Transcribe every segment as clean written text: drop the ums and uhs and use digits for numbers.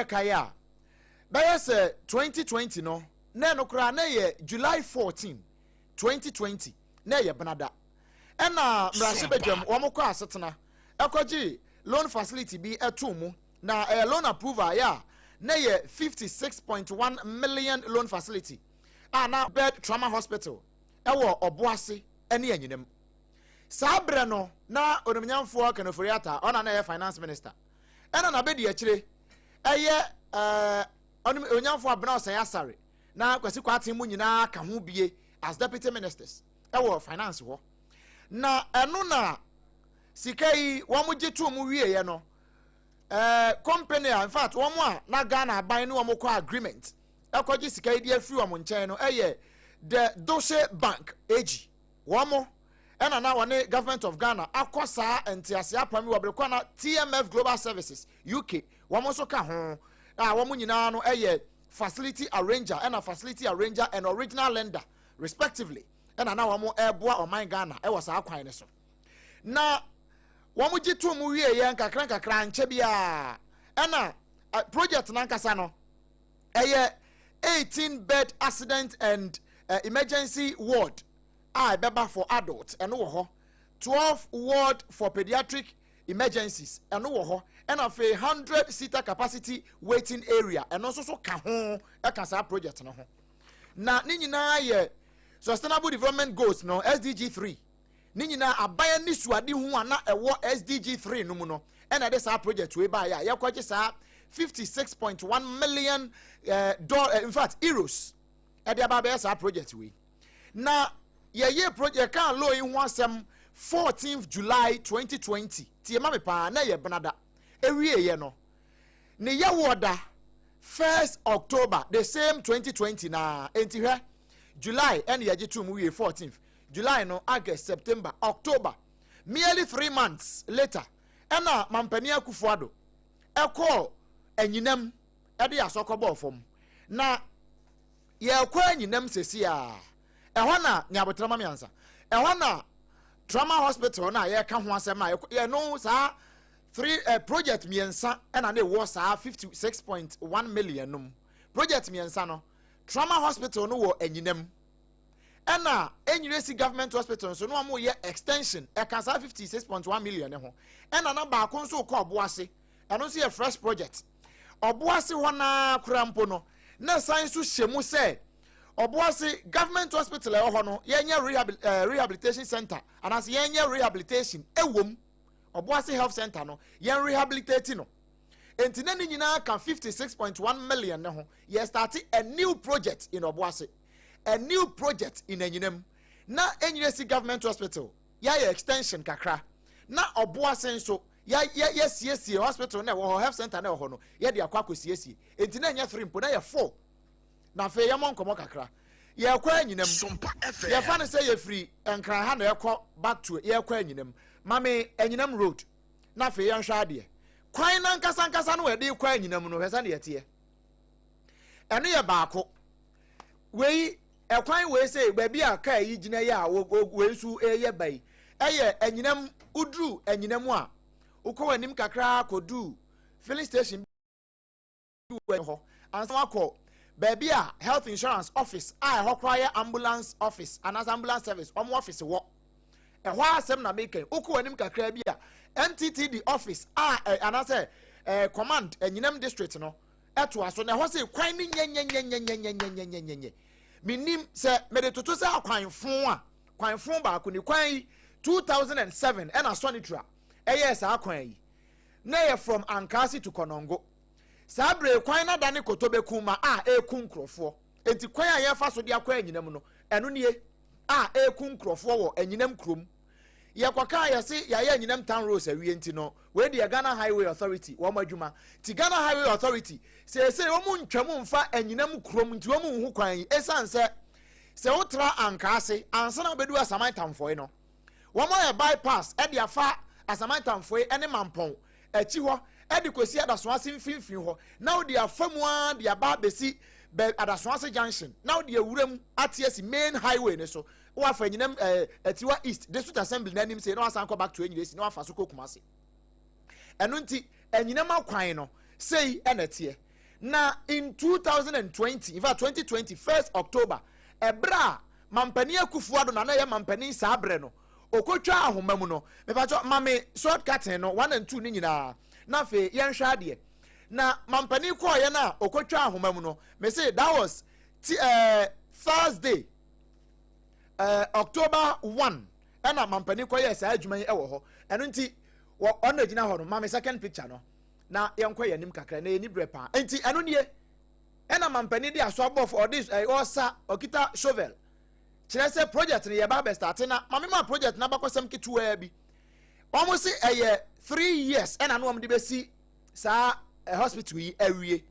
Wobɛkae a, bɛyɛ sɛ 2020 no, na ɛno koraa na ɛyɛ July 14, 2020, na ɛyɛ benada, ɛna mmarahyɛbadwam wɔn kɔ asetena ɛkɔgye loan facility bi ɛto mu, na ɛyɛ loan approval yɛ a na yɛ 56.1 million loan facility a na bed trauma hospital ɛwɔ Ɔboase ɛne Anyinam. Saa berɛ no na Onimnyamfoɔ Ken Ofori-Atta ɔna na ɛyɛ finance minister, ɛna n'abɛdi akyire ɛyɛ ɔnimnyamfoɔ Abena Ɔsɛn Asare na Kwasi Kwarteng mu nyinaa ka ho bie as deputy ministers ɛwɔ finance hɔ. Na ɛno na sika yi wɔn gye to mu wieɛ no, company a, in fact, wɔn a na Ghana aban ne wɔn kɔ agreement ɛkɔgye sika yi de afiri wɔn nkyɛn no ɛyɛ the Deutsche Bank AG. Wɔn ɛna na wɔne Government of Ghana akɔ saa ntease apam yi wɔ bere kɔ na TMF Global Services UK wɔn nso ka ho a wɔn nyinaa no ɛyɛ facility arranger ɛna facility arranger and original lender respectively, ɛna na wɔn ɛreboa ɔman Ghana ɛwɔ saa kwan no so. Na wɔn gye to mu wie yɛ nkakra nkakra nkyɛ biara, ɛna project nankasa no ɛyɛ 18 bed accident and emergency ward a ɛbɛba for adult, ɛno wɔ hɔ, 12 ward for pediatric emergencies, ɛno wɔ hɔ, ɛna afei 100 seater capacity waiting area, ɛno nso so ka ho, ɛka saa project no ho. Na ne nyinaa yɛ Sustainable Development Goals no, SDG 3. Ne nyinaa aban ani suade ho a na ɛwɔ SDG 3 no mu no, ɛna ɛde saa project wei baayɛ a yɛkɔgye saa 56.1 million dollar, in fact euros, ɛde aba abɛyɛ saa project wei. Na yɛyɛ project yɛka loan yi ho asɛm 14th July 2020, tie ma me paa, na yɛ benada. Ewie yɛ no ne yɛ wɔ da 1st October the same 2020. Na enti hwɛ, July ɛna yɛgye to mu wie 14th July no, August, September, October, merely 3 months later, ɛna Mampanin Akufo-Addo ɛkɔɔ Anyinam ɛde asɔkɔ bɔɔ fam. Na yɛkɔ Anyinam sesi a, ɛhɔ na nyabotrama miɛnsa, ɛhɔ na trauma hospital na yɛka ho asɛm a yɛno saa three project mmiɛnsa ɛna ne wɔ saa 56.1 million no mu. Project mmiɛnsa no, trauma hospital no wɔ Anyinam, ɛna Enyiresi Government Hospital nso no wɔn yɛ extension, ɛka saa 56.1 million ne ho, ɛna na baako nso kɔ Ɔboase, ɛno nso yɛ fresh project. Ɔboase hɔ naa kora mpo no, na san nso hyɛ mu sɛ Ɔboase Government Hospital ɛwɔ hɔ no, yɛnyɛ rehabilitation center anaasɛ yɛnyɛ rehabilitation ɛwɔ mu. Ɔboase Health Center no, yɛn rehabilitate no. Nti na ne nyinaa ka 56.1 million ne ho. Yɛ start a new project in Ɔboase, a new project in Anyinam, na Enyiresi Government Hospital yɛayɛ extension kakra, na Ɔboase nso yɛsiesie hospital na ɛwɔ hɔ, health center na ɛwɔ hɔ no, yɛde akɔ akɔsiesie. Nti na ɛnyɛ three mpo, na yɛ four. Na afei yɛmɔ nkɔmɔ kakra, yɛkɔ Anyinam. Yɛfa no sɛ yɛfiri Nkran ha na ɛkɔ back to yɛkɔ Anyinam. Mame Anyinam Road, na afei yɛnhwɛ adeɛ kwan nankasa nkasa no wɔde kɔ Anyinam no. Hwɛ sɛ ne yɛteɛ, ɛno yɛ baako. Wei ɛkwan wei sɛ baabi a kaa yi gyina yi a wei nso ɛyɛ ba yi, ɛyɛ Anyinam. Woduru Anyinam a, wokɔ w'anim kakra kɔduru filling station bi wɔ hɔ ansa wakɔ baabi a health insurance office a ɛhɔ koraa yɛ ambulance office anaasɛ ambulance service wɔn office wɔ ɛhɔ. Asɛm na meka yi, wokɔ w'anim kakra bi a, NTTD office a anaasɛ command Anyinam District no ɛtoa so. Na ɛhɔ sɛ kwan ne nyɛnyɛnyɛnyɛnyɛnyɛnyɛnyɛnyɛ, menim sɛ mede toto sɛ akwanfo a kwanfo baako ne kwan yi 2007 ɛna Sɔnetra ɛyɛɛ saa kwan yi, na ɛyɛ from Ankaase to Kɔnɔngo. Saa bere kwan na da ne koto bɛkum ma a ɛreku nkurɔfoɔ. Nti kwan a yɛfa so de akɔ Anyinam no, ɛno nie a ɛreku nkurɔfoɔ wɔ Anyinam kurom. Yɛkɔka yɛse yɛayɛ Anyinam town roads awie, nti no wei deɛ Ghana Highway Authority wɔn adwuma. Ti Ghana Highway Authority seesei wɔn ntwam mfa Anyinam kurom, nti wɔn nhu kwan yi. Esan sɛ wotra Ankaase ansa na wobɛdu Asaman Tamfoe no, wɔn ayɛ bypass ɛde afa Asaman Tamfoe ɛne Mampɔn akyi hɔ ɛde kɔsi Adasoase mfimfini hɔ, na wode afa mu ara de aba abɛsi bɛ Adasoase Junction, na wode awura mu ate asi main highway ne so, wafa Anyinam Atiwa East District Assembly n'anim sei, na wasan kɔ back to Enyiresi, na wafa so kɔ Kumase. Ɛno nti Anyinam akwan no sei ɛna ɛteɛ. Na in 2020, in fact 2020 1st October, ɛberɛ a Mampanin Akufo Addo na na ɛyɛ mampanin saa berɛ no, ɔkɔtwa ahoma mu no, mepakyɛ ma me sod cutting no 1 and 2 ne nyinaa, na afei yɛnhwɛ adeɛ. Na mampanin kɔɔyɛ no a ɔkɔtwa ahoma mu no, me se that was Thursday, October 1, ɛna mampanin kɔyɛɛ saa adwuma yi wɔ hɔ. Ɛno nti ɔno gyina hɔ no, ma me second picture no na yɛnkɔ yɛn anim kakra na yɛni berɛ paa. Nti ɛno nie, ɛna mampanin de aso abɔfo ɔde ɔsa ɔkita shovel, kyerɛ sɛ project no yɛba abɛstarte. Na maame ma project no abakɔsɛm ketewaa bi. Wɔn se ɛyɛ 3 years ɛna no wɔn de bɛsi saa hospital yi awie.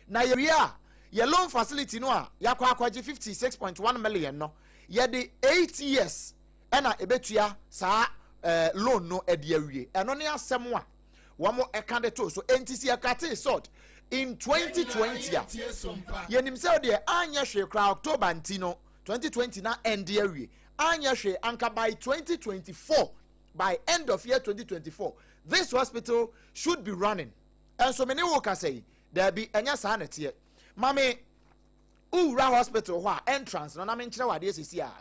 Na yɛwie a, yɛ loan facility no a yɛakɔ akɔgye 56.1 million no, yɛde 8 years ɛna ɛbɛtua saa loan no ɛde awie. Ɛno ne asɛm a wɔn ɛka de to so. Enti si yɛcut sod in 2020 a, yɛnim sɛ deɛ anyɛ hwee koraa October nti no 2020 na ɛnde awie. Anyɛ hwee anka by 2024, by end of year 2024, this hospital should be running. Ɛnso me ne wo kasa yi, daabi, ɛnyɛ saa na ɛteɛ. Mame wowura hospital hɔ a, entrance no na menkyerɛ wɔ adeɛ sisi a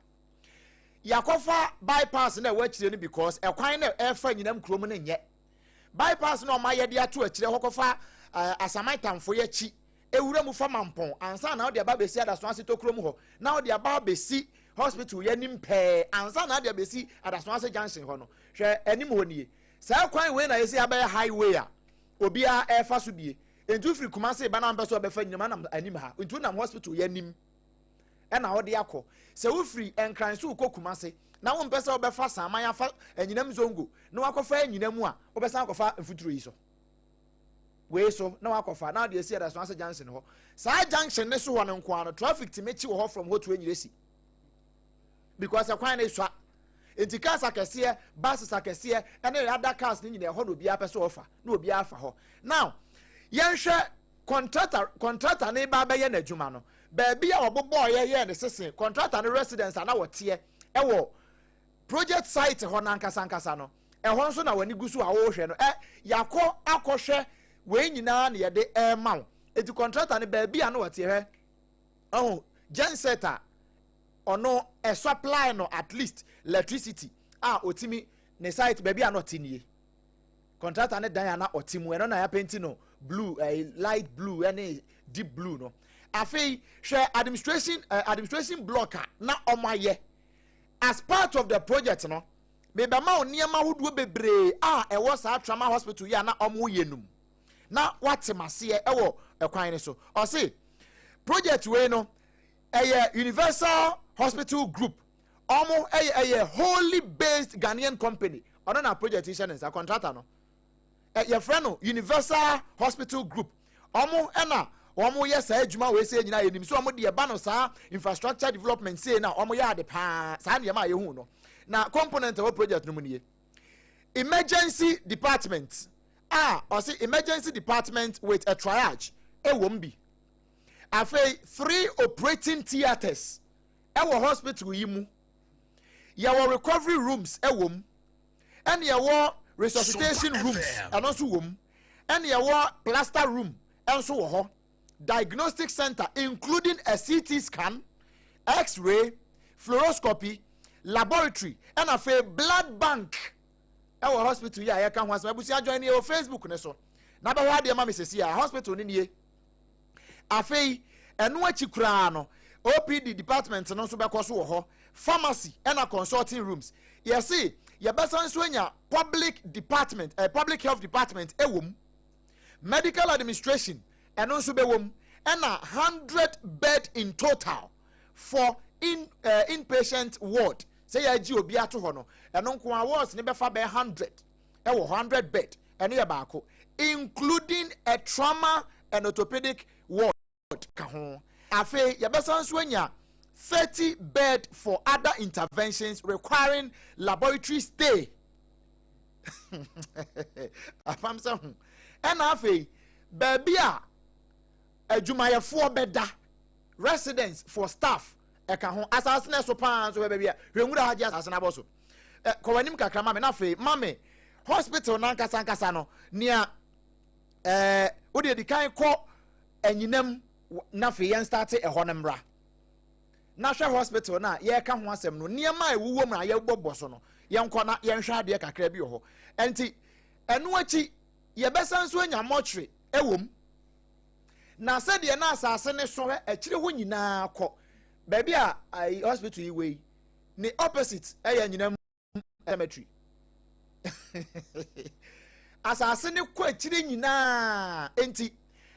yɛakɔfa bypass na ɛwɔ akyire no, because ɛkwan na ɛfa Nyinam kurom no nyɛ bypass na ɔma yɛde ato akyire hɔ kɔfa Asaman Tamfo yɛ akyi ewura mu fa Mampɔn ansa na ɔde aba abɛsi Adaso Ase tokuro mu hɔ, na ɔde aba abɛsi hospital yɛ anim pɛɛ ansa na ɔde abɛsi Adaso Ase junction hɔ no. Hwɛ anim hɔ nie. Saa kwan wei na yɛsi abɛyɛ highway a obiara ɛrefa so bie. Nti firi Kumase ba na mpɛ sɛ ɔbɛfa Nyinam anam anim ha, nti wonam hospital yɛ anim ɛna ɔde akɔ. Sɛ wofiri Nkran so wokɔ Kumase na wompɛ sɛ wobɛfa Saman afa Anyinam Zongo na wakɔfa Anyinam a, wobɛsan akɔfa mfuturo yi so wei so na wakɔfa na ɔde asi Adaso Ase junction hɔ. Saa junction ne so hɔ no nko ano traffic tumi kyi wɔ hɔ from hɔ to Enyiresi, because ɛkwan no esua. Nti cars akɛseɛ, buses akɛseɛ ɛne other cars ne nyinaa, ɛhɔ na obiara pɛ sɛ ɔfa na obiara fa hɔ. Now yɛnhwɛ contractor. Contractor ne ba bɛyɛ n'adwuma no, baabi a ɔbobɔɔyɛ yɛ ne sese contractor ne residence a na wɔteɛ ɛwɔ project site hɔ n'ankasa ankasa no, ɛhɔ nso na wɔn gu so a wɔrehwɛ no. Yakɔ akɔhwɛ wei nyinaa na yɛde ɛɛma wo. Eti contractor no baabi a na wɔteɛ, hwɛ, ɔho genset a ɔno ɛsupply no at least electricity a otimi ne site baabi a na ɔte nie. Contractor ne dan a na ɔte mu, ɛno na yɛapaint no blue, light blue ɛne deep blue no. Afei hwɛ administration block a na ɔmo ayɛ as part of the project no. Mebɛma wo nneɛma ahodoɔ bebree a ɛwɔ saa trauma hospital yi a na ɔmo yɛ num na wate maseɛ ɛwɔ ɛkwan no so. Ɔse project wei no ɛyɛ Universal Hospital Group. Ɔmo ɛyɛ wholly based Ghanaian company. Ɔno na project yi hyɛ ne nsa. Contractor no yɛfrɛ no Universal Hospital Group. Ɔmo ɛna wɔn yɛ saa adwuma wɔ ese nyinaa. Yɛnim sɛ wɔn deɛ ba no saa infrastructure development sei na wɔn yɛ ade paa. Saa nneɛma a yɛhu no na component a ɛwɔ project no mu nie: emergency department a ɔsi emergency department with a triage ɛwɔ mu bi. Afei three operating theatres ɛwɔ hospital yi mu. Yɛwɔ recovery rooms ɛwɔ mu, ɛna yɛwɔ resuscitation rooms, ɛno nso wɔ mu, ɛna yɛwɔ plaster room ɛnso wɔ hɔ, diagnostic center including a CT scan, X-ray, fluoroscopy, laboratory, ɛna afei blood bank ɛwɔ hospital yi a yɛka ho asɛm. Abusua, join yɛ wɔ Facebook ne so na bɛhwɛ adeɛ ma me sɛsi a hospital ne nie. Afei ɛno akyi koraa no, OPD department no nso bɛkɔ so wɔ hɔ, pharmacy ɛna consulting rooms. Yɛsi yɛbɛsan nso anya public department, public health department ɛwɔ mu, medical administration ɛno nso bɛwɔ mu, ɛna 100 bed in total for inpatient ward. Sɛ yɛagye obi ato hɔ no, ɛno nko a wards ne bɛfa bɛyɛ 100 ɛwɔ 100 bed. Ɛno yɛ baako, including a trauma and orthopedic ward ka ho. Afei yɛbɛsan nso anya 30 bed for other interventions requiring laboratory stay. Apam sɛ ho. Ɛna afei baabi a adwumayɛfoɔ bɛda, residence for staff, ɛka ho. Asase no so paa nso, hwɛ baabi a, hwɛ nwura ha gye asase no abɔ so. Ɛ kɔ w'anim kakra ma me. Na afei ma me hospital nankasa nkasa no nea wode edi kan kɔ. Anyinam na afei yɛn start ɛhɔ no mmra na hwɛ hospital no a yɛreka ho asɛm no, nneɛma a ɛwowɔ mu a yɛbɔbɔ so no, yɛnkɔ na yɛnhwɛ adeɛ kakra bi wɔ hɔ. Ɛnti ɛno akyi yɛbɛsan nso anya mortuary ɛwɔ mu. Na sɛdeɛ na asase no so hwɛ akyire hɔ nyinaa kɔ baabi a ayi hospital yi wɔ yi, ne opposite ɛyɛ Anyinam cemetery. Asase no kɔ akyire nyinaa, enti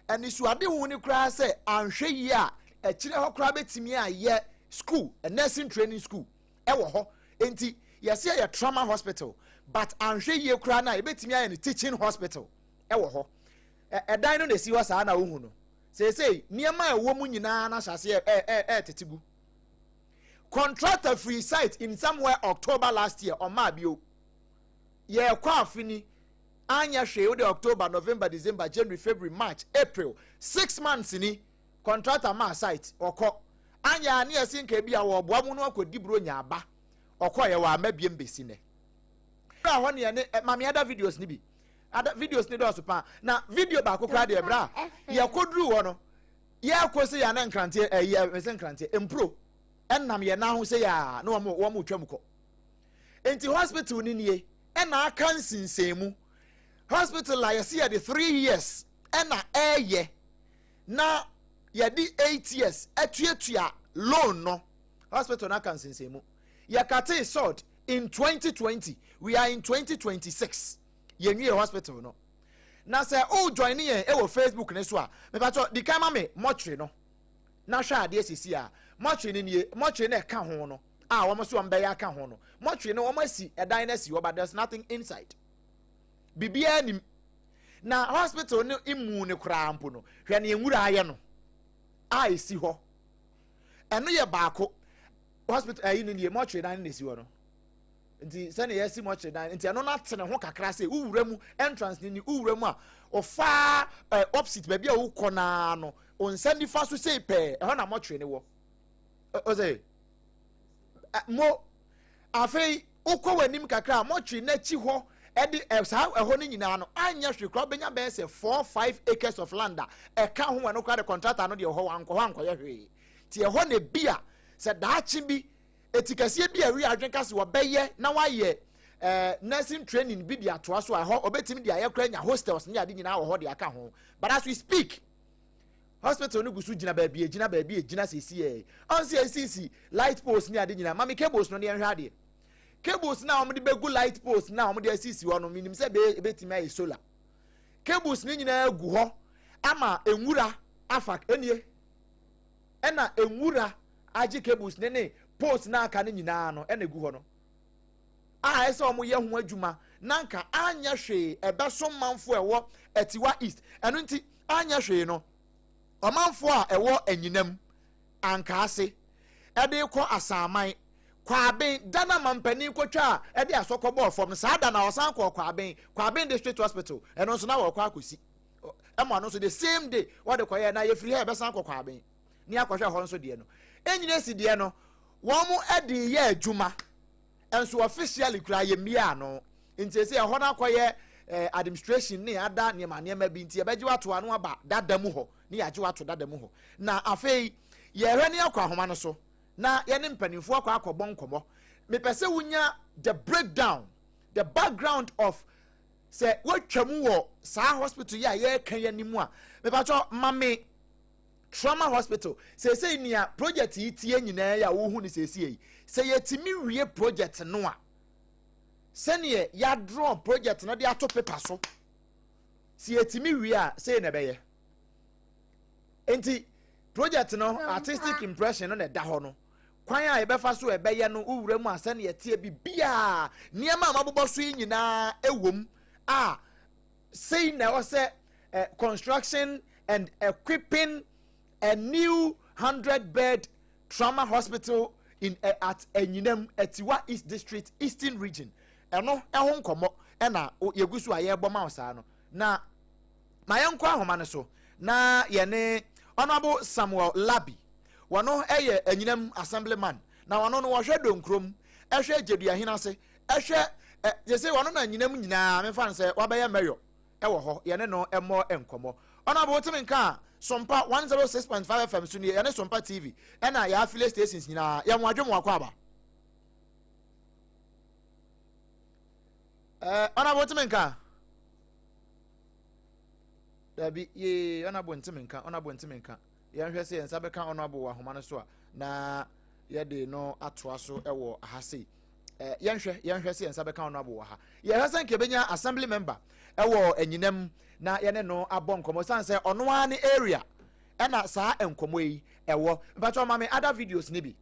anisoadehu no koraa sɛ anhwɛ yie a akyire hɔ koraa bɛtumi ayɛ school, a nursing training school ɛwɔ hɔ. Enti yɛsɛ yɛ trauma hospital, but anhwɛ yie koraa no a yɛbɛtumi ayɛ no teaching hospital ɛwɔ hɔ. Ɛdan no na esi hɔ saa na wohu no seesei, nneɛma a ɛwɔ mu nyinaa no ahyɛ aseɛ ɛɛtete gu. Contractor firi site in somewhere October last year, ɔmaa bio. Yɛrekɔ afe ni, anyɛ hwee. Wode October, November, December, January, February, March, April, 6 months ni contractor maa site. Ɔkɔ anyɛ a ne yɛsi nka bi a wɔboa mu no akɔdi buro nya aba. Ɔkɔ yɛ wɔ ama biem bɛsi nɛ hɔ ne yɛne maame ada videos ni bi ada videos ni dɔɔso paa. Na video baako koraa deɛ, bra yɛkɔduru hɔ no, yɛkɔ sɛ yɛn ne nkranteɛ ɛyi ɛsɛ nkranteɛ mpuro ɛnam yɛn nan ho sɛ yɛa na wɔn twam kɔ. Nti hospital ni nie, ɛna aka nsinsɛn mu hospital a yɛsi yɛde 3 years ɛna ɛɛyɛ na yɛde 8 years atuatua loan no. Hospital no aka nsensɛn mu. Yɛcut sod in 2020, we are in 2026, yɛnwie hospital no. Na sɛ o join yɛn ɛwɔ Facebook ne so a, mepatɔ di kan ma me mortuary no na hwɛ adeɛ sisi a. Mortuary no nie, mortuary no ɛka ho no a wɔn nso wɔn bɛyɛ aka ho no. Mortuary no, wɔn asi ɛdan no asi hɔ, but there is nothing inside, biribiara nim. Na hospital no emu ne koraa mpo no, hwɛ ne nwura ayɛ no a esi hɔ. Ɛno yɛ baako. Hospital ɛyi no nie, mortuary dan no na esi hɔ no. Nti sɛnea yɛsi mortuary dan nti, ɛno n'ate ne ho kakra sɛ wowura mu, entrance ni ni wowura mu a, ɔfaa opposite baabi a wokɔ naa no, nsa nifa so sei pɛɛ, ɛhɔ na mortuary no wɔ. Ɔsɛ mo afei wokɔ w'anim kakra a, mortuary n'akyi hɔ ɛde saa ɛhɔ no nyinaa no anyɛ hwee koraa, wobɛnya bɛyɛ sɛ 4, 5 acres of land a ɛka ho. Ɛno koraa de, contractor no deɛ, ɛhɔ wankɔ hɔ ankɔyɛ hwee. Nti ɛhɔ na ebi a sɛ daakye bi eti kɛseɛ bi a ɛwi adwene kasi wɔbɛyɛ na wayɛ nursing training bi de atoa so a, ɛhɔ ɔbɛtumi de ayɛ koraa nya hostels ne ade nyinaa wɔ hɔ de aka ho. But as we speak, hospital no gu so gyina baabi egyina, baabi egyina sisi yɛ ɔnsi esisi light post ne ade nyinaa. Mami, cables no ne yɛn hwɛ adeɛ. Cables na wɔde bɛgu light post na wɔde asisi hɔ no, minim sɛ bɛyɛ ebɛtumi ayɛ solar cables ne nyinaa gu hɔ ama nwura afa enie, ɛna nwura agye cables ne post na aka ne nyinaa no ɛna egu hɔ no a ɛsɛ wɔn yɛ ho adwuma. Na nka anyɛ hwee, ɛbɛso manfo a ɛwɔ Atiwa East. Ɛno nti anyɛ hwee no, ɔmanfo a ɛwɔ Anyinam, Ankaase, ɛde kɔ Asaman, Kwaben da na mampanin kotwa a ɛde asɔkɔ bɔɔ fam no, saa da na ɔsan kɔɔ Kwaben, Kwaben District Hospital. Ɛno nso na wɔkɔ akɔsi ɛmo ano nso the same day wɔde kɔyɛ. Na yɛfiri ha yɛbɛsan kɔ Kwaben ne akɔhwɛ hɔ nso deɛ no. Ɛnyina si deɛ no, wɔn mo ɛde yɛ adwuma nso officially kura yɛ mmea ano. Nti esi ɛhɔ no akɔyɛ administration ne ada nneɛma nneɛma bi. Nti yɛbɛgye wato ano aba dada mu hɔ ne yɛagye wato dada mu hɔ. Na afei yɛhwɛ ne akɔ ahoma no so na yɛne mpanimfoɔ akɔ akɔbɔ nkɔmɔ. Mepɛ sɛ wonya the breakdown, the background of sɛ wɔatwa mu wɔ saa hospital yi a yɛreka yɛn anim a. Mepatwɔ mame trauma hospital seesei nea project yi tie nyinaa yi a wohu no seesei yi, sɛ yɛtumi wie project no a, sɛneɛ yɛadraw project no de ato paper so, sɛ yɛtumi wie a, sei na ɛbɛyɛ. Nti project no artistic impression no na ɛda hɔ no. Kwan a yɛbɛfa so ɛbɛyɛ no, wowura mu a, sɛneɛ ɛteɛ bibiaa, nneɛma a mabobɔ so yi nyinaa ɛwɔ mu a, sei na ɛwɔ sɛ construction and equipping a new 100 bed trauma hospital in at Anyinam, Atiwa East District, Eastern Region. Ɛno ɛho nkɔmɔ ɛna yɛgu so a yɛrebɔ ma wo saa no. Na ma yɛnkɔ ahoma no so na yɛne Honourable Samuel Labi. Wɔno ɛyɛ Anyinam assemblyman, na wɔno no wɔhwɛ Donkurom, ɛhwɛ Gyeduahene ase, ɛhwɛ ɛ yɛsɛ wɔno na Anyinam nyinaa mefa no sɛ wabɛyɛ mayor ɛwɔ hɔ. Yɛne no ɛmmɔ nkɔmɔ. Honourable, wotumi nka a? Sompa 106.5 FM so nie, yɛne Sompa TV ɛna yɛ affiliate stations nyinaa. Yɛ mo adwe mo akɔ aba. Eh, Honorable ntimi nka. Dabi, yee, Honorable ntimi nka, Honorable ntimi nka. Yɛnhwɛ sɛ yɛn nsa bɛka Honorable wɔ ahoma no so a, na yɛde no atoa so wɔ ha sei. Eh, yɛnhwɛ, yɛnhwɛ sɛ yɛn nsa bɛka Honorable wɔ ha. Yɛhwɛ sɛ nka yɛbɛnya assembly member ɛwɔ anyinam na yɛne no abɔ nkɔmmɔ sane sɛ ɔno ara ne area ɛna saa nkɔmmɔ yi ɛwɔ. Mpakyɛ ɔma me other videos ne bi.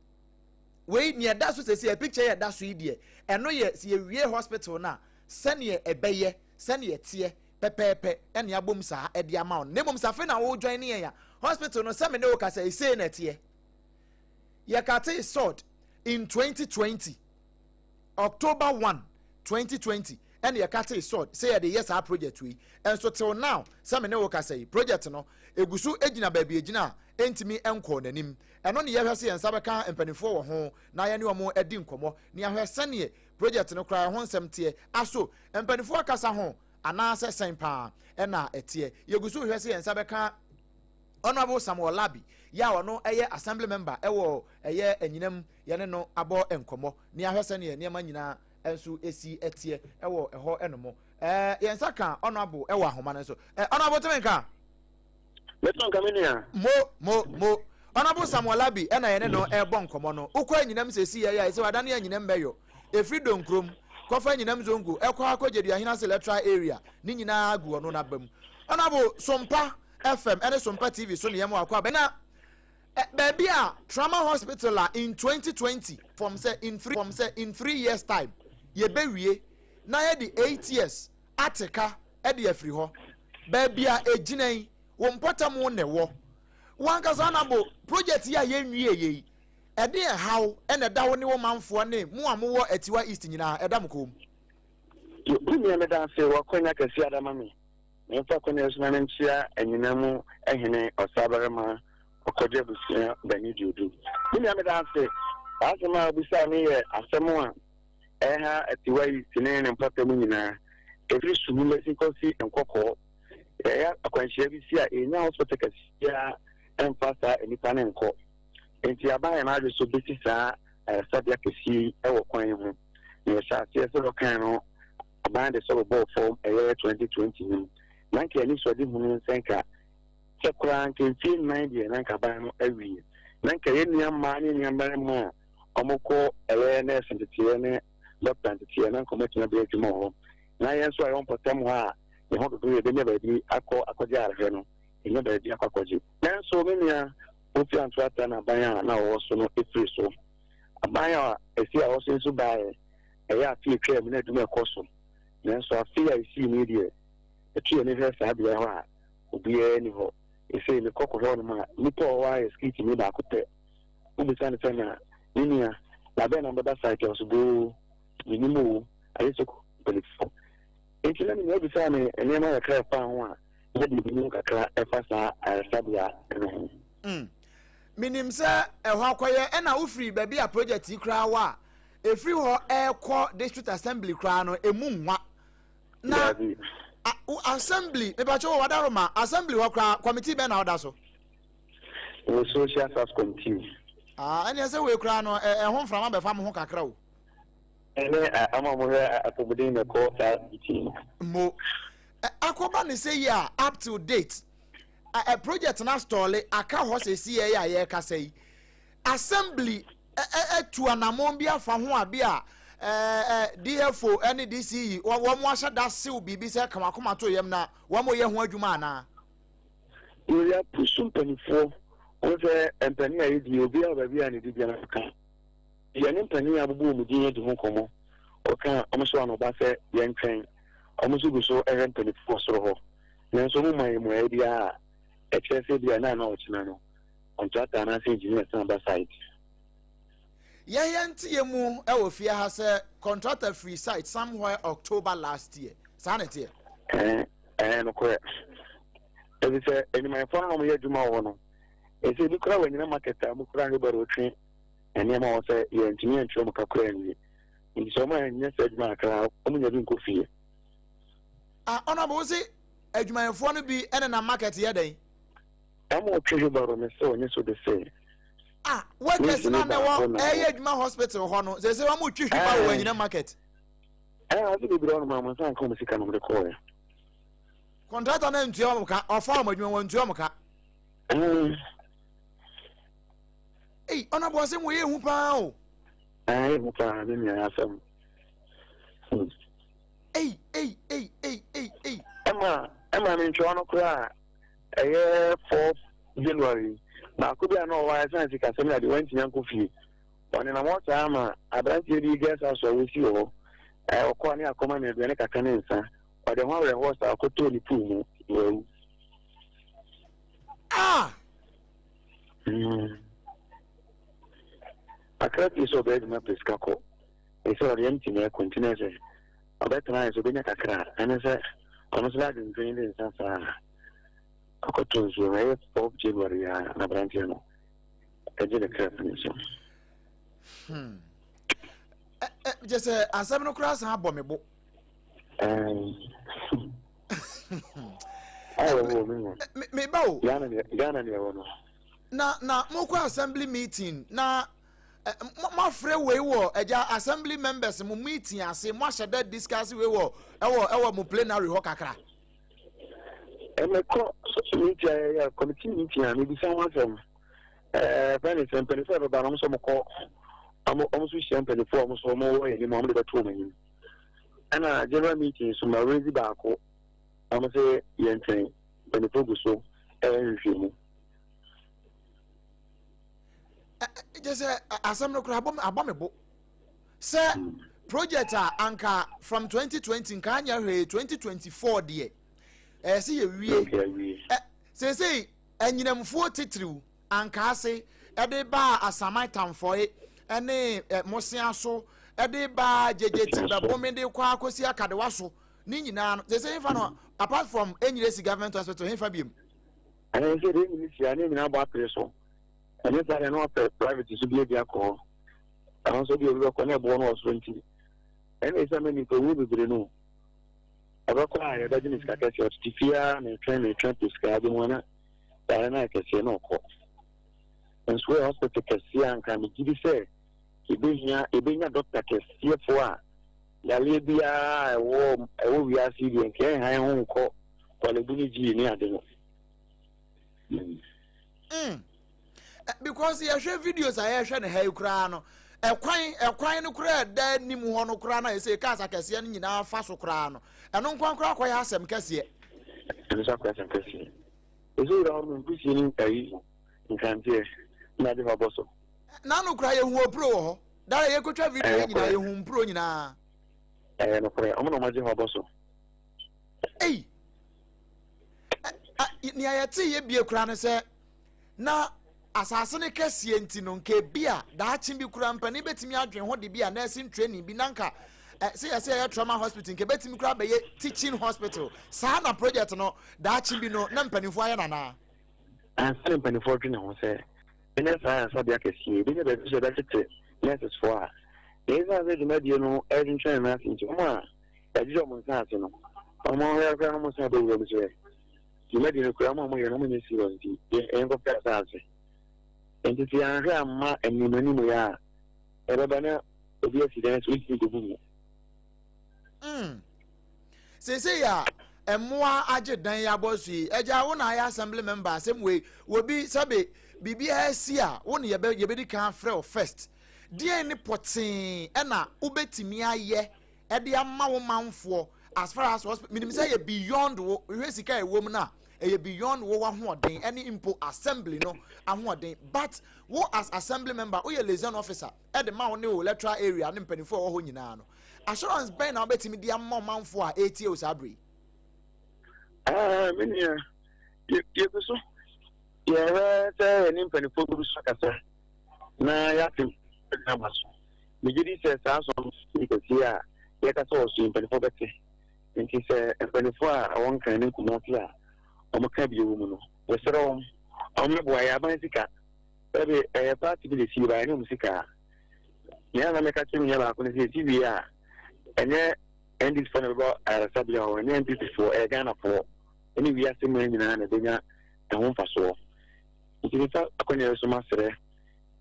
Wei nea ɛda so sɛsi ɛ picture yɛ ɛda so yi deɛ ɛno yɛ sɛ yɛwie hospital no a sɛneɛ ɛbɛyɛ sɛneɛ ɛteɛ pɛpɛɛpɛ ɛne abom saa ɛde ama wo no. Na mmom sɛ afei na wo join ne yɛn a hospital no sɛ me ne wo kasa ɛsei na ɛteɛ. Yɛkatee sod in 2020 October 1 2020 ɛna yɛkatee sod sɛ yɛde yɛ saa project wei. Ɛnso till now sɛ me ne wo kasa yi project no egu so gyina baabi egyina a ɛntumi nkɔɔ n'anim. Ɛno ne yɛhwɛ sɛ yɛn nsa bɛka mpanimfoɔ wɔ ho na yɛne wɔn adi nkɔmmɔ na yɛahwɛ sɛdeɛ project no koraa ɛho nsɛm teɛ. Aso mpanimfoɔ akasa ho anaasɛ sɛn paa ɛna ɛteɛ? Yɛgu so rehwɛ sɛ yɛn nsa bɛka Honourable Samuel Labi yɛ a ɔno ɛyɛ assembly member ɛwɔ ɛyɛ Anyinam, yɛne no abɔ nkɔmmɔ na yɛahwɛ sɛdeɛ nneɛma nyinaa nso ɛsi ɛteɛ ɛwɔ ɛhɔ ɛnom. Ɛɛ yɛn nsa ka Honourable ɛwɔ ahoma no so. Ɛɛ Honourable teme nka? Mɛtɔ nka me nua. Mo, mo, mo. Honourable Samuel Abbey ɛna yɛne no ɛrebɔ nkɔmɔ no. Wokɔ Anyinam sɛsi yɛ a, ɛsɛ wadane Anyinam bɛyɔ. Ɛfiri Donkurom, kɔfa Anyinam Zongo, ɛkɔ akɔ Gyeduahene ase electoral area, ne nyinaa gu ɔno n'aba mu. Honourable, Sompa FM ɛne Sompa TV so ne yɛma wakɔ aba. Na baabi a Trauma Hospital a in 2020, fam sɛ in three, fam sɛ in 3 years time, yɛbɛwie na yɛde 8 years ate ka ɛde afiri hɔ. Baabi a egyina yi, wo mpɔtam na ɛwɔ. Wankasa Honourable, project yi a yɛnwie yɛ yi, ɛde ɛhaw ɛna ɛda wo ne wo manfoɔ ne mo a mowɔ Atiwa East nyinaa ɛda mo kɔn mu? Me nua, meda ase wɔ akwanya kɛse ada ma me. Memfa akwanya so na menkyea anyina mu hene ɔsabarima ɔkɔgye abusua bani duodu. Me nua, meda ase. Saa asɛm a wobisaa no yɛ asɛm a ɛha Atiwa East ne ne mpɔtam nyinaa. Ɛfiri Suhum kɔsi Nkɔkɔɔ. Yɛyɛ akwanhyia bi si a, yɛnya hospital kɛse biara ɛmfa saa nnipa no nkɔ. Nti aban yɛn adwe so bɛsi saa ayaresabea kɛseɛ yi wɔ kwan yi ho. Na yɛhyɛ aseɛ sɛ wɔkan no, aban de sɛ bɔbɔɔ fam ɛyɛ 2020 no mu. Na nka ani sɔde hunu sɛ nka sɛ koraa nka mfie 4 deɛ na nka aban no awie. Na nka yɛn nua mmaa ne nua mmarima a wɔkɔ ɛyɛ nurse nteteeɛ ne doctor nteteeɛ na nka wɔatumi abɛyɛ adwuma wɔ hɔ. Na yɛn nso a yɛwɔ mpɔtam hɔ a yɛn ho dodo yɛbɛnya baabi akɔ akɔgye arehwɛ no, yɛnya baabi akɔ akɔgye. Nanso me nua Kofi Anto Atta na aban a na ɔwɔ so no firi so. Aban a ɛsi a ɔwɔ so nso baeɛ, ɛyɛ afe atwaa mu na adwuma ɛkɔ so. Nanso afe a ɛsii mu yi deɛ, ɛto yɛn ani hwɛ saa beaeɛ hɔ a, obiara nni hɔ. Ɛsei mekɔ kɔhwɛ hɔnom a, nnipa a ɔwɔ hɔ ayɛ sikitini baako pɛ. Wobisa no sɛ na me nua, da bɛn na wobɛba site a? Ɔse boo, mennim o, ayɛ sɛ mpanimfoɔ. Enti na me nua bisaa me nneɛma kakra ɛfa ho a, na deɛ menim kakra ɛfa saa ayaresabea no ho. Menim sɛ ɛhɔ akɔyɛ ɛna wofiri baabi a project yi koraa wɔ a, ɛfiri hɔ ɛrekɔ district assembly koraa no, ɛmu nwa. Na Dabi. Assembly, mepakyɛ wɔ Wadaroma, assembly hɔ koraa, committee bɛn na woda so? Wɔ social affairs committee. Ah, ɛneɛ sɛ wei koraa no, ɛho mframa bɛfa mo ho kakra o. Ɛne ama mo hwɛ apɔmuden na ɛkɔ saa meeting no. Mo. Akɔba ne sɛ yi a up till date, project na stall aka hɔ sɛsi yɛ a yɛrekasa yi. Assembly atu anammɔn bi afa ho a bi a DFO ne DCE wɔn ahyɛ da sew biribi sɛ kamakoma to yam na wɔn yɛ ho adwuma anaa? Yɛyɛ apusu mpanimfoɔ wɔn sɛ mpanin a yɛdi obiara wɔ baabi a ne di biara ka. Yɛne mpanin a abobɔ wɔn din adi ho nkɔmmɔ. Wɔka wɔn so anoba sɛ yɛntwɛn. Wɔn nso gu so hwɛ mpanimfoɔ wɔ soro hɔ. Nanso wɔn mma yɛn mmuaeɛ biara a ɛkyerɛ sɛ ebia na na ɔkyena no contractor anaasɛ engineer san ba site. Yɛn yɛn te yɛ mu wɔ fie ha sɛ contractor firi site somewhere October last year. Saa na ɛteɛ? Ɛɛ, ɛɛ nokorɛ. Ɛfiri sɛ adwumayɛfoɔ no na wɔyɛ adwuma wɔ hɔ no, ɛsɛ ebi koraa wɔanyina market a wɔn kura wheelbarrow twe nneɛma wɔ sɛ yɛntumi antua wɔn ka koraa nwie. Nti sɛ wɔn anyɛ saa adwuma kakra a, wɔn nya bi nkɔ fie. Ah, Honorable, wo se adwumayɛfoɔ no bi nenam market yɛ dɛn? Ɛma ɔtwe wheelbarrow me sɛ ɔnyɛ so de sɛ. Ah, workers na na wɔ ɛyɛ adwuma hospital hɔ no, sɛ sɛ wɔn twe wheelbarrow wɔ anyina market. Ɛɛ, ɔsi bebree ɔnom a wɔn nsa nka wɔn sika na wɔn de kɔɔ yɛ. Contractor na ntua wɔn ka, ɔfa wɔn adwuma wɔn ntua wɔn ka. Ei, ɔna bɔ asɛm wɔ yɛ ehu paa o. Ɛɛ, ehu paa ne nua asɛm. Ei, ei, ei, ei, ei, ei. Ɛma ɛma ne ntwerɛ no koraa ɛyɛ 4 January baako bi a na ɔwɔ a ɛsan sikasɛm na de wantumi ankɔ fie. Ɔnenam hɔ saa ma aberanteɛ bi guest house a wɔsi wɔ hɔ. Ɛɛ ɔkɔ ne akɔma no aduane kakra ne nsa. Ɔde ho awerɛhoɔ saa ɔkɔtɔɔ ne pool mu na wawu. Ah! Akra pii sɛ ɔbɛyɛ adwuma pɛ sika kɔ. Ɛsɛ ɔde empty na ɛkɔ nti na ɛsɛ ɔbɛtena ayɛ sɛ ɔbɛnya kakra a ɛne sɛ ɔno nso n'adwendwen de nsa saa akɔtɔ nsuo no ɛyɛ 4 January a na aberanteɛ no ɛgye ne kra firi so. Hmm. Kyɛ sɛ asɛm no koraa san abɔ me bo. Meba o. Ghana ne ɛwɔ no. Na na mokɔ assembly meeting na moafrɛ wei wɔ agya assembly members mo meeting ase moahyɛ da discuss wei wɔ ɛwɔ ɛwɔ mo plenary hɔ kakra. Ɛmɛkɔ meeting a yɛyɛ committee meeting a mebisa ho asɛm ɛɛ fɛn ne sɛ mpanimfoɔ a ɛbɛba no wɔn nso wɔkɔ wɔn wɔn nso hyia mpanimfoɔ a wɔn nso wɔn wɔ anim a wɔn de bɛto wɔn anim ɛna general meeting nso ma raise baako wɔn sɛ yɛn twɛn mpanimfoɔ gu so ɛyɛ nhwehwɛmu. Kyɛ sɛ asɛm no koraa abɔ me bo sɛ project a anka from 2020 nka anyɛ hwee 2024 deɛ ɛyɛ sɛ yɛwie seesei anyinamfoɔ titiriw anka ase ɛde baa asaman tamfɔe ɛne mmosea so ɛde baa gyegye ti bɛbome de kɔ akɔsi akadewa so ne nyinaa no seesei hefa no apart from Enyiresi government hospital hefa biem. Ɛyɛ sɛ deɛ ɛnyini sia ne nyinaa bɔ apere so. Ɛnyɛ saa deɛ na wapɛ private so bi adi akɔ hɔ. Ɛhɔ nso deɛ obi bɛkɔ na ɛboɔ no wɔ soro nti. Ɛna ɛsɛ ama nnipa wuo bebree no. Ɔbɛkɔ a yɛbɛgye ne sika kɛseɛ ɔtete fie ara na ɛtwɛn na ɛtwɛn pɛ sika bi ho na yare no ayɛ kɛseɛ na ɔkɔ. Nso yɛ hospital kɛseɛ a nka megye di sɛ yɛbɛhia yɛbɛnya dɔkta kɛseɛfoɔ a yareɛ biara ɛwɔ ɛwɔ wiase yi deɛ nka ɛnhan ho nkɔ Korle-Bu ne gyii ne ade no. Mm. Eh, because yɛhwɛ videos a yɛhwɛ no ha yi koraa no ɛkwan ɛkwan no koraa ɛda anim hɔ no koraa na yɛsɛ cars akɛseɛ no nyinaa fa so koraa no ɛno nko koraa kɔyɛ asɛm kɛseɛ. Ɛno nso akɔyɛ asɛm kɛseɛ. Ɛsɛ wura hɔ no nkusie ne ayi nkranteɛ na ade hɔ abɔ so. N'ano koraa yɛhu opuro wɔ hɔ. Dara yɛkɔtwa video yi nyinaa yɛhu mpuro nyinaa. Ɛyɛ nokorɛ, ɔmo na ɔmo agye hɔ abɔ so. Ei! Nea yɛte yɛ bie koraa ne sɛ na asase no kɛseɛ nti no nka ebi a daakye bi koraa mpanin bɛtumi adwen ho de bi a nursing training bi na nka sɛ yɛsɛ yɛyɛ trauma hospital nka ebɛtumi koraa bɛyɛ teaching hospital saa na project no daakye bi no na mpanimfoɔ ayɛ nanaa. Ansa na mpanimfoɔ dwene ho sɛ ɛnyɛ saa ayaresabea kɛseɛ ebi ne baabi sɛ ɛbɛtete nurses foɔ a na ɛsiane sɛ dwumadie no ɛretwentwɛn no ase nti wɔn a Yɛagyegye wɔn nsaase no. Wɔn ahɔyɛ koraa na wɔsan bɔ wuram sɛ, Dwumadi no koraa, wɔn a wɔyɛ no, wɔnyɛ serious nti, yɛnkɔpɛ asaase. Enti sɛ yɛanhwɛ amma animanimyɛ a, ɛbɛba na obi asi dan so ntumi nkɔbu mu. Mm. Seesei a mmoa agye dan yi abɔ so yi, agya wo na ayɛ assembly member asɛm wei, wɔbi sɛbe biribiara si a, wo ne yɛbɛ yɛbɛdi kan afrɛ wo first. Deɛn ne pɔtee ɛna wobɛtumi ayɛ ɛde ama wo manfoɔ as far as hospital menim sɛ ɛyɛ beyond wo hwɛ sika a ɛwɔ mu no a ɛyɛ beyond wo ahoɔden ɛne mpo assembly no ahoɔden but wo as assembly member woyɛ liaison officer ɛde ma wo ne wo electoral area ne mpanimfoɔ a ɛwɔ hɔ nyinaa no assurance bɛn na wobɛtumi de ama ɔmanfoɔ a ɛretie wo saa bere yi? Ah, me nua, yɛgu so yɛhwɛ sɛ yɛne mpanimfoɔ bi so akasa na yɛate aba so. Megye di sɛ saa asɔm kɛseɛ a yɛkasa wɔ so yi, mpanimfoɔ bɛte. Nti sɛ mpanimfoɔ a wɔn Nkran ne Kumasi a wɔka bi wɔ mu no, yɛsrɛ wɔn, wɔmmɛboa yɛn. Aban sika, sɛbe ɛyɛ party bi na ɛsi ba, ɛnyɛ wɔn sika. Nea na meka kyerɛ me nua baako no sɛ yɛsi wie a, ɛnyɛ NDC foɔ na ɛbɛba ayaresabea hɔ, ɛnyɛ NPP foɔ, ɛyɛ Ghanafoɔ ne wiase man nyinaa na ɛbɛnya ɛho mfasoɔ. Nti mefa akwannya yi so masrɛ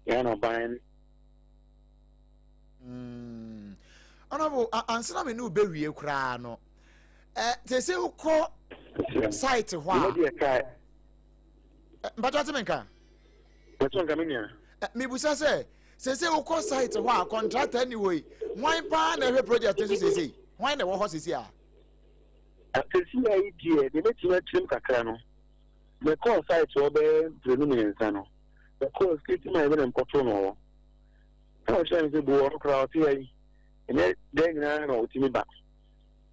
Ghana aban. Honorable, ansa na me ne wo bɛwie koraa no, te sɛ wokɔ site hɔ a, mpatwa te me nka? Mpatwa nka me nua. Mebusa sɛ, sese wokɔ site hɔ a, contractor ni hɔ yi, hwan paa na ɛhwɛ project nso sese? Hwan na ɛwɔ hɔ sese a? Sese a yi deɛ, deɛ mɛtumi akyerɛm kakra no, mekɔɔ site hɔ bɛyɛ mprenu mmiɛnsa no, mekɔɔ security man bi na mekɔtoo no hɔ. Na ɔkyerɛ me sɛ bu ɔno koraa ɔte ha yi, ɛnyɛ dɛn nyinaa na ɔtumi ba.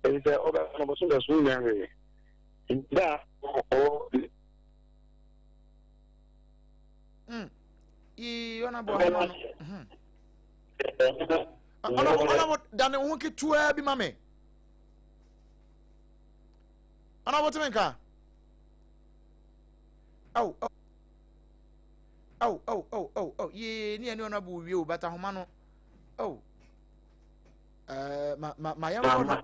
Ɛfiri sɛ ɔbɛba no bɔso da so nnya hwee. Nti da a ɔwɔ Yii ɔna bɔ ahoma no. Ɔna ɔna bɔ dane wo ho ketewa bi ma me. Ɔna bɔ tumi nka. Aw aw aw aw aw aw yee ne ɛne ɔna bɔ wie o bata ahoma no. Aw. Ɛɛ ma ma ma yɛn fɔ no.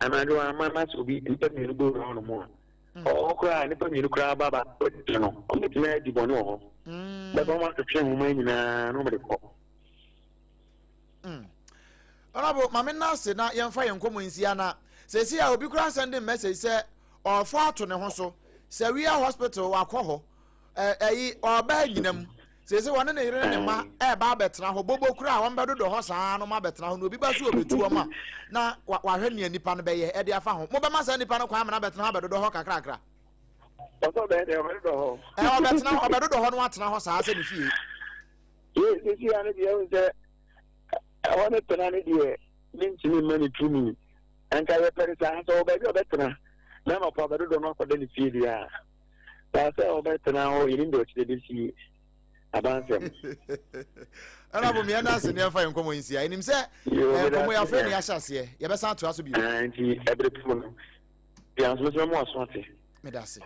Anadwo ama na sɛ obi nipa mmienu bɔ wura hɔ nom a. Ɔwɔ hɔ koraa a, nnipa mmienu koraa ba ba bɛkyere no, wɔbɛtumi adi bɔne wɔ hɔ. Bɛba wɔn atwetwe nwoma nyinaa na wɔde kɔ. Honorable, maame nna ase na yɛmfa yɛn nkɔmmɔ nsia na sɛsi a obi koraa sɛnde message sɛ ɔfa ato ne ho so sɛ wia hospital wakɔ hɔ ɛyi ɔba anyinam Seesei wɔne ne yere ne ne mma reba abɛtena hɔ. Bobo koraa a wɔbɛdodɔ hɔ saa ara no abɛtena hɔ, na obi ba so obetu wɔn a, na wahwɛ nea nipa no bɛyɛ de afa ho. Mobɛma saa nipa no kwan ama no abɛtena hɔ abɛdodɔ hɔ kakrakra? Ɔsɛ ɔbɛyɛ dɛ ɔbɛdodɔ hɔ. Ɛ ɔbɛtena hɔ ɔbɛdodɔ hɔ na watena hɔ saa sɛ ne fie. Yɛ sisi ano deɛ ɛhu sɛ ɛhɔ ne tena ne deɛ mentumi mma ne tumi. Nka yɛpɛ no saa sɛ ɔwɔ baabi a ɔbɛtena na anɔpa ɔbɛdodɔ no akɔda ne fie deɛ a. Saa sɛ wɔbɛtena hɔ, yɛnim deɛ ɔkyerɛ bɛsi abansɛm. Ɛna bom yɛn ase ne yɛmfa yɛn nkɔmmɔ nsi a ɛnim sɛ nkɔmmɔ yɛ afei ne yɛahyɛ aseɛ yɛbɛsan atoa so bio. Nti ɛbere pɛ mu no bia nso mɛsɛ mo aso ate. Meda ase.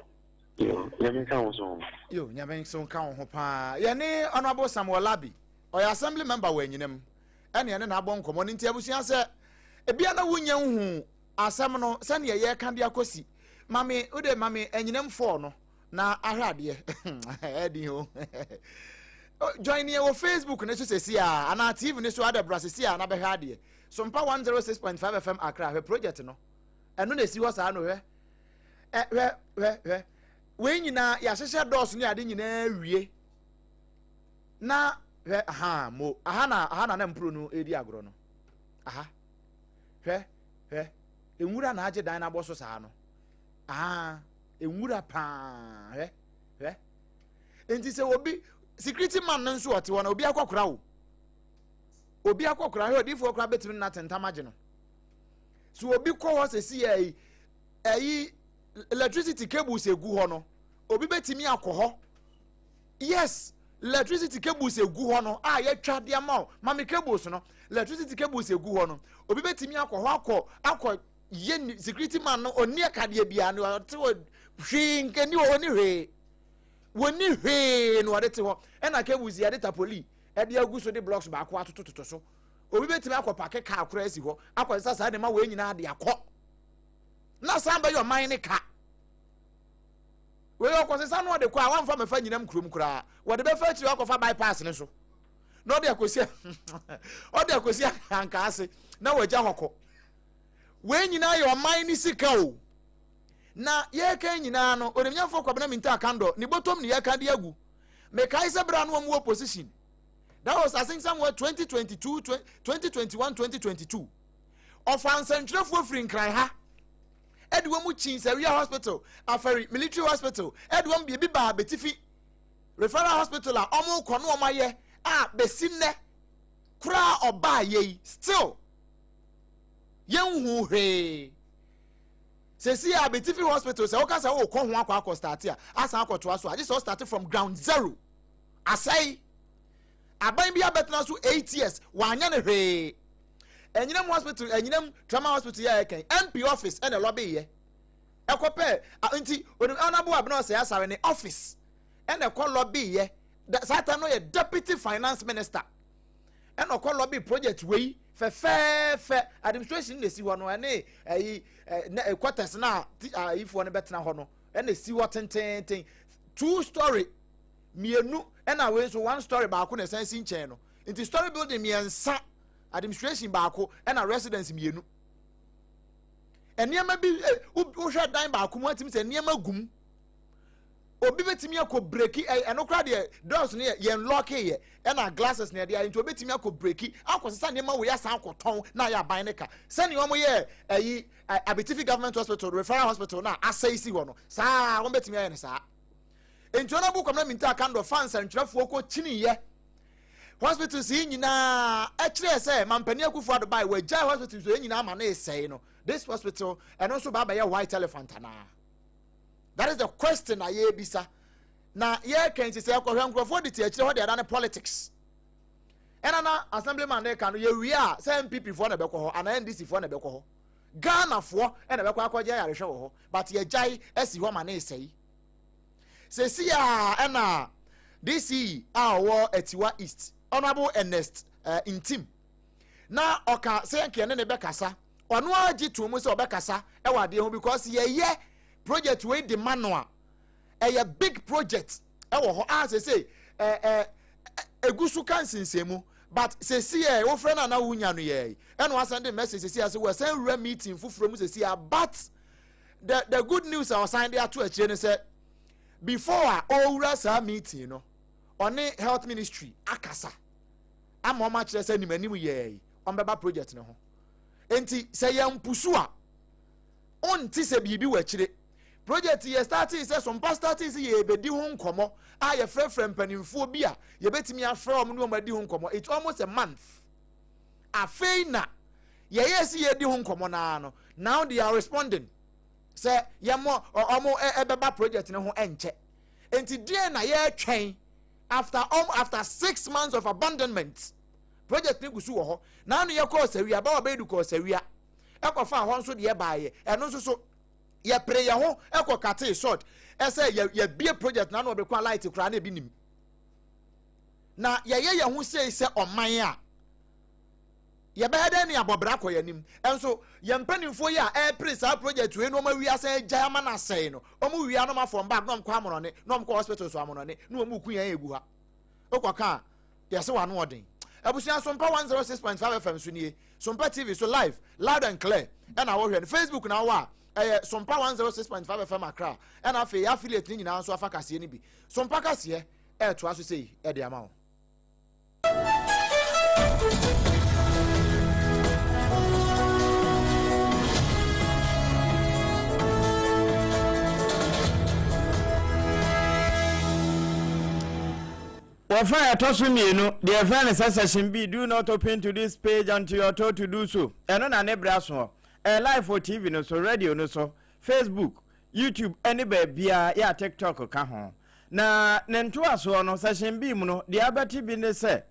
Yo, nyame nka wo so ho. Yo, nyame nso nka wo ho paa. Yɛne Honorable Samuel Labi, ɔyɛ assembly member wɔ Anyinam, ɛne ɛne na abɔ nkɔmmɔ no nti abusua sɛ ebia na wonya nhu Asɛm no sɛdeɛ yɛreka de akɔsi. Mame wode mame anyinam fɔɔ no na ahwɛ adeɛ. Ɛdi o. Join yɛn wɔ Facebook ne so sɛsi a anaa TV ne so adabra sɛsi a na bɛhwɛ adeɛ. Sompa 106.5 FM Accra hwɛ project no. Ɛno na ɛsi hɔ saa no hwɛ. Ɛ hwɛ hwɛ hwɛ. Wei nyinaa yɛahyehyɛ dɔɔso ne ade nyinaa wie. Na hwɛ aha mo aha na aha na na mpuro no redi agorɔ no. Aha. Hwɛ, hwɛ, nwura na agye dan no abɔ so saa no. Ah, nwura paa, hwɛ, hwɛ. Nti sɛ obi, security man no nso ɔte hɔ na obi akɔkora o. Obi akɔkora, hwɛ odiifoɔ koraa bɛtumi no natentam agye no. So obi kɔ hɔ sɛsi ɛyi, ɛyi electricity cables egu hɔ no, obi bɛtumi akɔ hɔ. Yes, electricity cables egu hɔ no a yɛatwa de ama wo mame cables no electricity cables egu hɔ no obi bɛtumi akɔ hɔ akɔ akɔ yɛ security man no ɔnni akadeɛ biara no ɔte hɔ hwee nkani hɔ ɔnni hwee wɔnni hwee na ɔde te hɔ ɛna cables yɛde tapoli ɛde agu so de blocks baako atotototo so obi bɛtumi akɔ pake kaa koraa asi hɔ akɔ sesa saa nneɛma wei nyinaa de akɔ na san bɛyɛ ɔman ne ka. Wei ɔkɔsesa no ɔde kɔ a wamfa mɛfa nyinam kurom koraa wɔde bɛfa akyiri akɔfa bypass ne so na ɔde akɔsi ɔde akɔsi anka ase na wagya hɔ kɔ. Wei nyinaa yɛ ɔman ne sika o. Na yɛreka nyinaa no onimnyamfoɔ Kwabena Mintah Akandoh ne bɔtɔm ne yɛka de agu. Mekae sɛ berɛ a na wɔn wɔ opposition that was I think somewhere 2022 2021 2022 ɔfa nsɛntwerɛfoɔ firi Nkran ha ɛde wɔn kyin Sawia hospital, Afari military hospital, ɛde wɔn biribi baa Betifi referral hospital a wɔn kɔ no wɔn ayɛ a besi nnɛ koraa ɔbaa yɛ yi still yɛn hu hwee sɛsi a Betifi hospital sɛ wɔka sɛ wɔkɔ ho akɔ akɔ start a asan akɔtoa so a gye sɛ ɔstart from ground zero asɛe aban bi abɛtena so 8 years wanyɛ ne hwee. Anyinam hospital, Anyinam trauma hospital yɛ ɛkɛn MP office ɛna lɔbi yɛ ɛkɔ pɛ nti onim ɔnabo abena ɔsɛ asare ne office ɛna ɛkɔ lɔbi yɛ saa time no yɛ deputy finance minister ɛna ɔkɔ lɔbi project wei fɛfɛɛfɛ administration na esi hɔ no ɛne ɛyi ɛ quarters na ayifoɔ no bɛtena hɔ no ɛna esi hɔ tententen two story. Mmienu ɛna wei nso one story baako na ɛsan si nkyɛn no. Nti story building mmiɛnsa, administration baako ɛna residence mmienu. Nneɛma bi eh, wohwɛ dan baako mu atumi sɛ nneɛma gum. Obi bɛtumi akɔ breki ɛno koraa deɛ doors no yɛ yɛn lɔke yɛ ɛna glasses na yɛde ayɛ nti obɛtumi akɔ breki akɔsesa nneɛma wei asan akɔtɔn na ayɛ aban ne ka sɛnea wɔn yɛ ɛyi Abetifi government hospital referral hospital na asɛe si hɔ no saa wɔn bɛtumi ayɛ no saa. Nti wɔn abu Kwamina Minta Akandɔ fa nsɛntwerɛfoɔ kɔ kyiniiɛ hospitals yi nyinaa ɛkyerɛ sɛ Mampanin Akufo Addo bae wɔagyae hospitals yi nyinaa ma ne sɛe no this hospital ɛno nso ba abɛyɛ white elephant anaa? That is the question a yɛrebisa. Na yɛretwɛn sisi ɛkɔhwɛ nkurɔfoɔ de te akyire hɔ de adane politics. Ɛna na assemblyman ne ka no yɛwie a sɛ NPP foɔ na ɛbɛkɔ hɔ anaa NDC foɔ na ɛbɛkɔ hɔ. Ghana foɔ ɛna ɛbɛkɔ akɔgye ayarehwɛ wɔ hɔ but yɛgyae asi hɔ ma ne resɛe. Sɛsi a ɛna DC a ɔwɔ Atiwa East Honourable Ernest uh, Ntim na ɔka sɛ nka yɛne ne bɛkasa ɔno ara gye to mu sɛ ɔbɛkasa wɔ adeɛ ho because yɛyɛ project wei de ma no a ɛyɛ big project ɛwɔ hɔ a sese ɛɛ egu so ka nsinsɛn but sese yɛ wofrɛ no a na wonya no yɛ ɛna wasan de message sese ase wɔsan wura meeting foforɔ mu sese a but the the good news a ɔsan de ato akyire no sɛ before a ɔwura saa meeting no ɔne health ministry akasa ama wɔn akyerɛ sɛ nim anim yɛ wɔn bɛba project no ho. Enti sɛ yɛmpusu a, wonte sɛ biribi wɔ akyire. Project yɛ startee sɛ Sompa startee sɛ yɛrebɛdi ho nkɔmmɔ a yɛfrɛfrɛ mpanimfoɔ bi a yɛbɛtumi afrɛ wɔn ne wɔn adi ho nkɔmmɔ. It's almost a month. Afei na yɛyɛ sɛ yɛredi ho nkɔmmɔ naa no, now they are responding sɛ yɛmmɔ wɔn ɛbɛba project no ho ɛnkyɛ. Enti deɛn na yɛretwɛn after, after 6 months of abandonment? Project no gu so wɔ hɔ. N'ano yɛkɔɔ Sawia, Bawa Baidu kɔɔ Sawia ɛkɔfaa hɔ nso deɛ baayɛ. Ɛno nso so yɛpere yɛn ho ɛkɔ katee sod ɛsɛ yɛ yɛbie project n'ano ɔbɛkɔ a light koraa na ebi nim. Na yɛyɛ yɛn ho sei sɛ ɔman a yɛbɛyɛ dɛn ne abɔbra kɔ yɛn anim. Ɛnso yɛn mpanimfoɔ yi a ɛrepere saa project wei na wɔn awie asan agyae ama no asɛe no, wɔn wie a na wɔn afɔm bag na wɔn kɔ amonɔne na wɔn kɔ hospital so amonɔne na wɔn ku yɛn egu ha. Wokɔka a Yɛse w'ano ɔden. Abusua Sompa 106.5 FM so nie. Sompa TV so live, loud and clear. Ɛna wohwɛ no. Facebook na wowɔ a, ɛyɛ Sompa 106.5 FM Accra. Ɛna afei yɛ affiliate no nyinaa nso afa kaseɛ no bi. Sompa kaseɛ ɛɛtoa so sei ɛde ama wo. Wɔfa a ɛtɔ so mmienu, deɛ yɛfrɛ no sɛ Section B, Do not open to this page until you are told to do so. Ɛno na ne berɛ asoɔ. Ɛyɛ live wɔ TV no so, radio no so, Facebook, YouTube ne baabiara, yɛ a TikTok ka ho. Na ne ntoasoɔ no, Section B mu no, deɛ abɛte bi ne sɛ,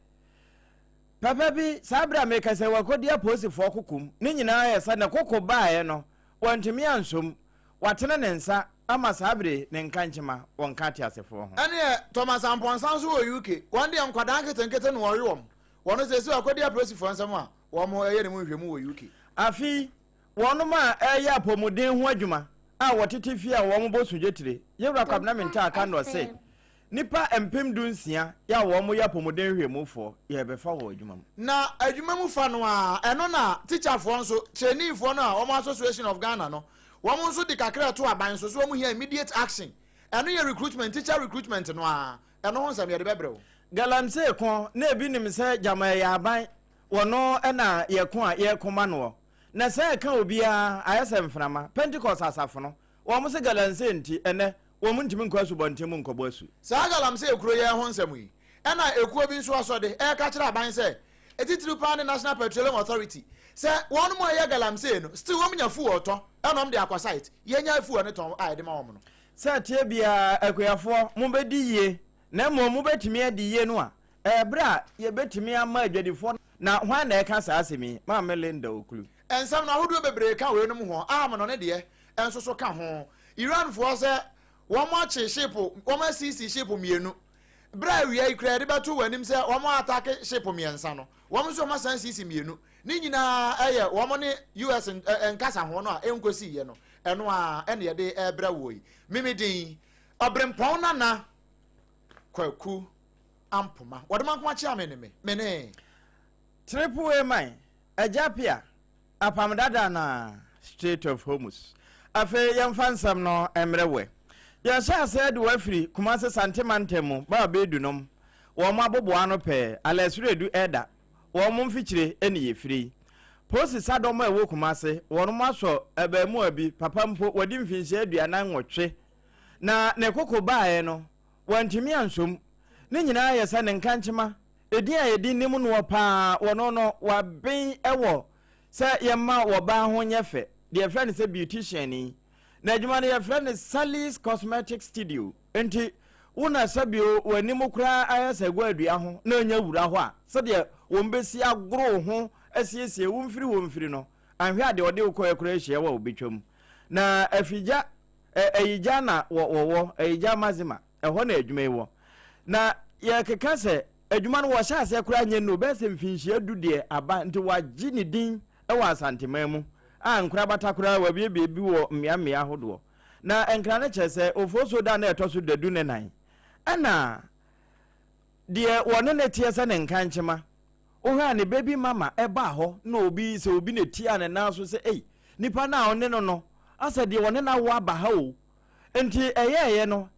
papa bi, saa berɛ a mekasa yi, wakɔdi apolisifoɔ koko mu. Ne nyinaa yɛ sɛ ne koko baeɛ no, wantumi ansɔ mu. Watene ne nsa ama saa bere yi ne nkankyema wɔ nka ateasefoɔ ho. Ɛneɛ Thomas Amponsah nso wɔ UK, wɔn deɛ nkwadaa nketenkete na wɔwe wɔn, wɔn seesei wakɔdi apolisifoɔ nsam a wɔn ɛyɛ ne mu nhwɛmu wɔ UK. Afe yi, wɔnom a ɛreyɛ apɔmuden ho adwuma a wɔtete fie a wɔn bɔ sodwetire, Yewura Kwabena Mintah Akandoh se, Nnipa 6000 yɛ a wɔn yɛ apɔmuden nhwɛmufoɔ yɛrebɛfa wɔ adwuma mu. Na adwuma mu fa no ara, ɛno na tikyafoɔ nso, traineefoɔ no a wɔn Association of Ghana no, wɔn nso de kakra reto aban so, so wɔn hia immediate action. Ɛno yɛ recruitment, teacher recruitment no ara, ɛno ho nsɛm yɛde bɛbrɛ wo. Galamsey ko na ebi nim sɛ gyama ɛyɛ aban wɔno na yɛko a yɛko ma noɔ na sɛ ɛka obiara ayɛ sɛ mframa. Pentecost asafo no wɔn se galamsey nti ɛnɛ Wɔn ntumi nkɔ asubɔnten mu nkɔbɔ asu. Saa galamsey kuro yi ho nsɛm yi ɛna ekuo bi nso asɔde ɛreka kyerɛ aban sɛ, titiriw paa ne National Petroleum Authority sɛ wɔn a ɛyɛ galamsey no still wɔn nya fuel tɔ ɛna wɔn de akɔ site, yɛnyae fuel no tɔn a yɛde ma wɔn no. Sɛ ɛteɛ biara, akuafoɔ, mobɛdi yie, na mmom mobɛtumi adi yie no a, ɛyɛ berɛ a yɛbɛtumi ama adwadifoɔ. Na hwan na ɛreka saa asɛm yi? Maame Linda Oklu. Nsɛm no ahodoɔ bebree ka weinom ho, Amnon deɛ nso so ka ho. Iranfoɔ sɛ wɔn akye ship, wɔn asisi ship mmienu. Berɛ a awia yi koraa yɛde bɛto wɔn anim sɛ wɔn atake ship mmiɛnsa no, wɔn nso wɔn asan sisi mmienu. Ne nyinaa ɛyɛ wɔn ne US nkasaho no a ɛnkɔsiiɛ no, ɛno ara ɛna yɛde ɛrebrɛ woɔ yi. Mimi din, Ɔbrempɔn Nana. Kwaku Ampoma. Wɔde ma nko akyea me ne me. Me ne. Triple A man, Agya Pia, Apam Dada anaa? Strait of Hormuz. Afei yɛmfa nsɛm no mmrɛ wo ɛ. Yɛhyɛ aseɛ de wo afiri Kumasi Sante mantam mu ba Abedu nom wɔn aboboa ano pɛɛ, Alɛsredu Ɛda, wɔn mfikyire ne yɛfiri yi. Polisi sadɔm a ɛwɔ Kumasi, wɔn asɔ abaamua bi, papa mpo wadi mfinhyia 48, na ne koko baeɛ no, wantumi ansom. Ne nyinaa yɛ sɛ ne nkankyema, edin a yɛde nim noɔ paa, wɔno no, waben wɔ sɛ yɛmma wɔbaa ho nyɛ fɛ, deɛ yɛfrɛ no sɛ beautician yi. N'adwuma no yɛfrɛ no Sally's Cosmetic Studio. Enti wo na sɛbio w'anim koraa ayɛ sɛ guadua ho na anya wura hɔ a, sɛdeɛ wɔbɛsi agoro wo ho asiesie wo mfiri hɔ mfiri no, anhwɛ a deɛ ɔde wo kɔeɛ koraa hyia wo a ɔbɛtwam. Na afigya, ɛ, ayigya na wɔ, wɔwɔ, ayigya Mazima, ɛhɔ na adwuma yi wɔ. Na yɛkeka sɛ adwuma no wɔhyɛ aseɛ koraa nyɛ nnɛ o, bɛyɛ sɛ mfinhyia du deɛ aba, nti wɔagye ne din wɔ Asanteman mu a nkorabata koraa wɔabuebue bi wɔ mmeammea ahodoɔ. Na nkra no kyerɛ sɛ Ofosuo da a na ɛtɔ so dadu ne nan ɛna deɛ wɔne no teɛ sɛ ne nkankyema. Wohwɛ a ne baby mama ɛbaa hɔ na obi sɛ obi na ɛtiaa ne nan so sɛ ei nipa no a ɔne no no asɛ deɛ ɔne no awo aba ha o. Nti ɛyɛɛyɛ no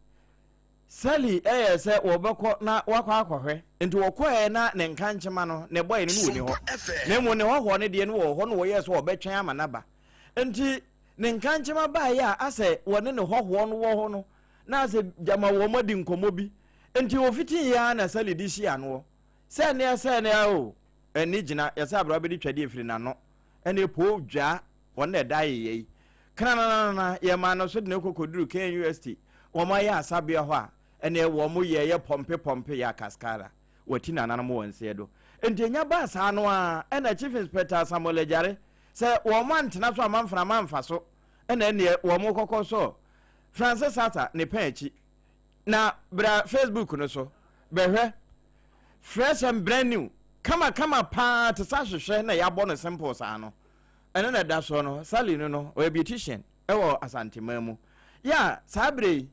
Sally yɛɛ sɛ wɔbɛkɔ na wakɔ akɔhwɛ. Nti wɔkɔɛ na ne nkankyema no ne bɔe no na ɔni hɔ. Na mmom ne hɔhoɔ no deɛ no wɔ hɔ na wɔyɛɛ sɛ wɔbɛtwɛn ama no aba. Nti ne nkankyema baeɛ a asɛ wɔne ne hɔhoɔ no wɔ hɔ no na asɛ gyama wɔn adi nkɔmmɔ bi. Nti wɔfitiiɛ ara na Sally de hyia noɔ. Sɛ ɛneɛ sɛ ɛneɛ o, ɛnni gyina, yɛsɛ aberewa bɛdi twɛdeɛ firi n'ano. Ɛneɛ poo dwaa wɔn na ɛda ayeyɛ yi. Krananana, yɛmaa no so de no kɔ kɔduru KNUST, wɔn ayɛ asabea hɔ a, ɛneɛ wɔn yɛ yɛ pɔmpe pɔmpe yɛ akaskara, wɔati nananom wɔn nseɛ do. Nti ɛnya baa saa no ara, ɛna Chief Inspector Samuel Agyare, sɛ wɔn antena so amma mframa amfa so, ɛna ɛneɛ wɔn kɔkɔ sɔɔ Francis Arthur ne pɛn akyi. Na bra Facebook no so, bɛhwɛ. Fresh and brand new, kama kama paa te sɛ ahwehwɛ na yɛabɔ no simple saa no. Ɛno na ɛda soɔ no, Sally no no, ɔyɛ beautician wɔ Asanteman mu. Yeah, saa berɛ yi,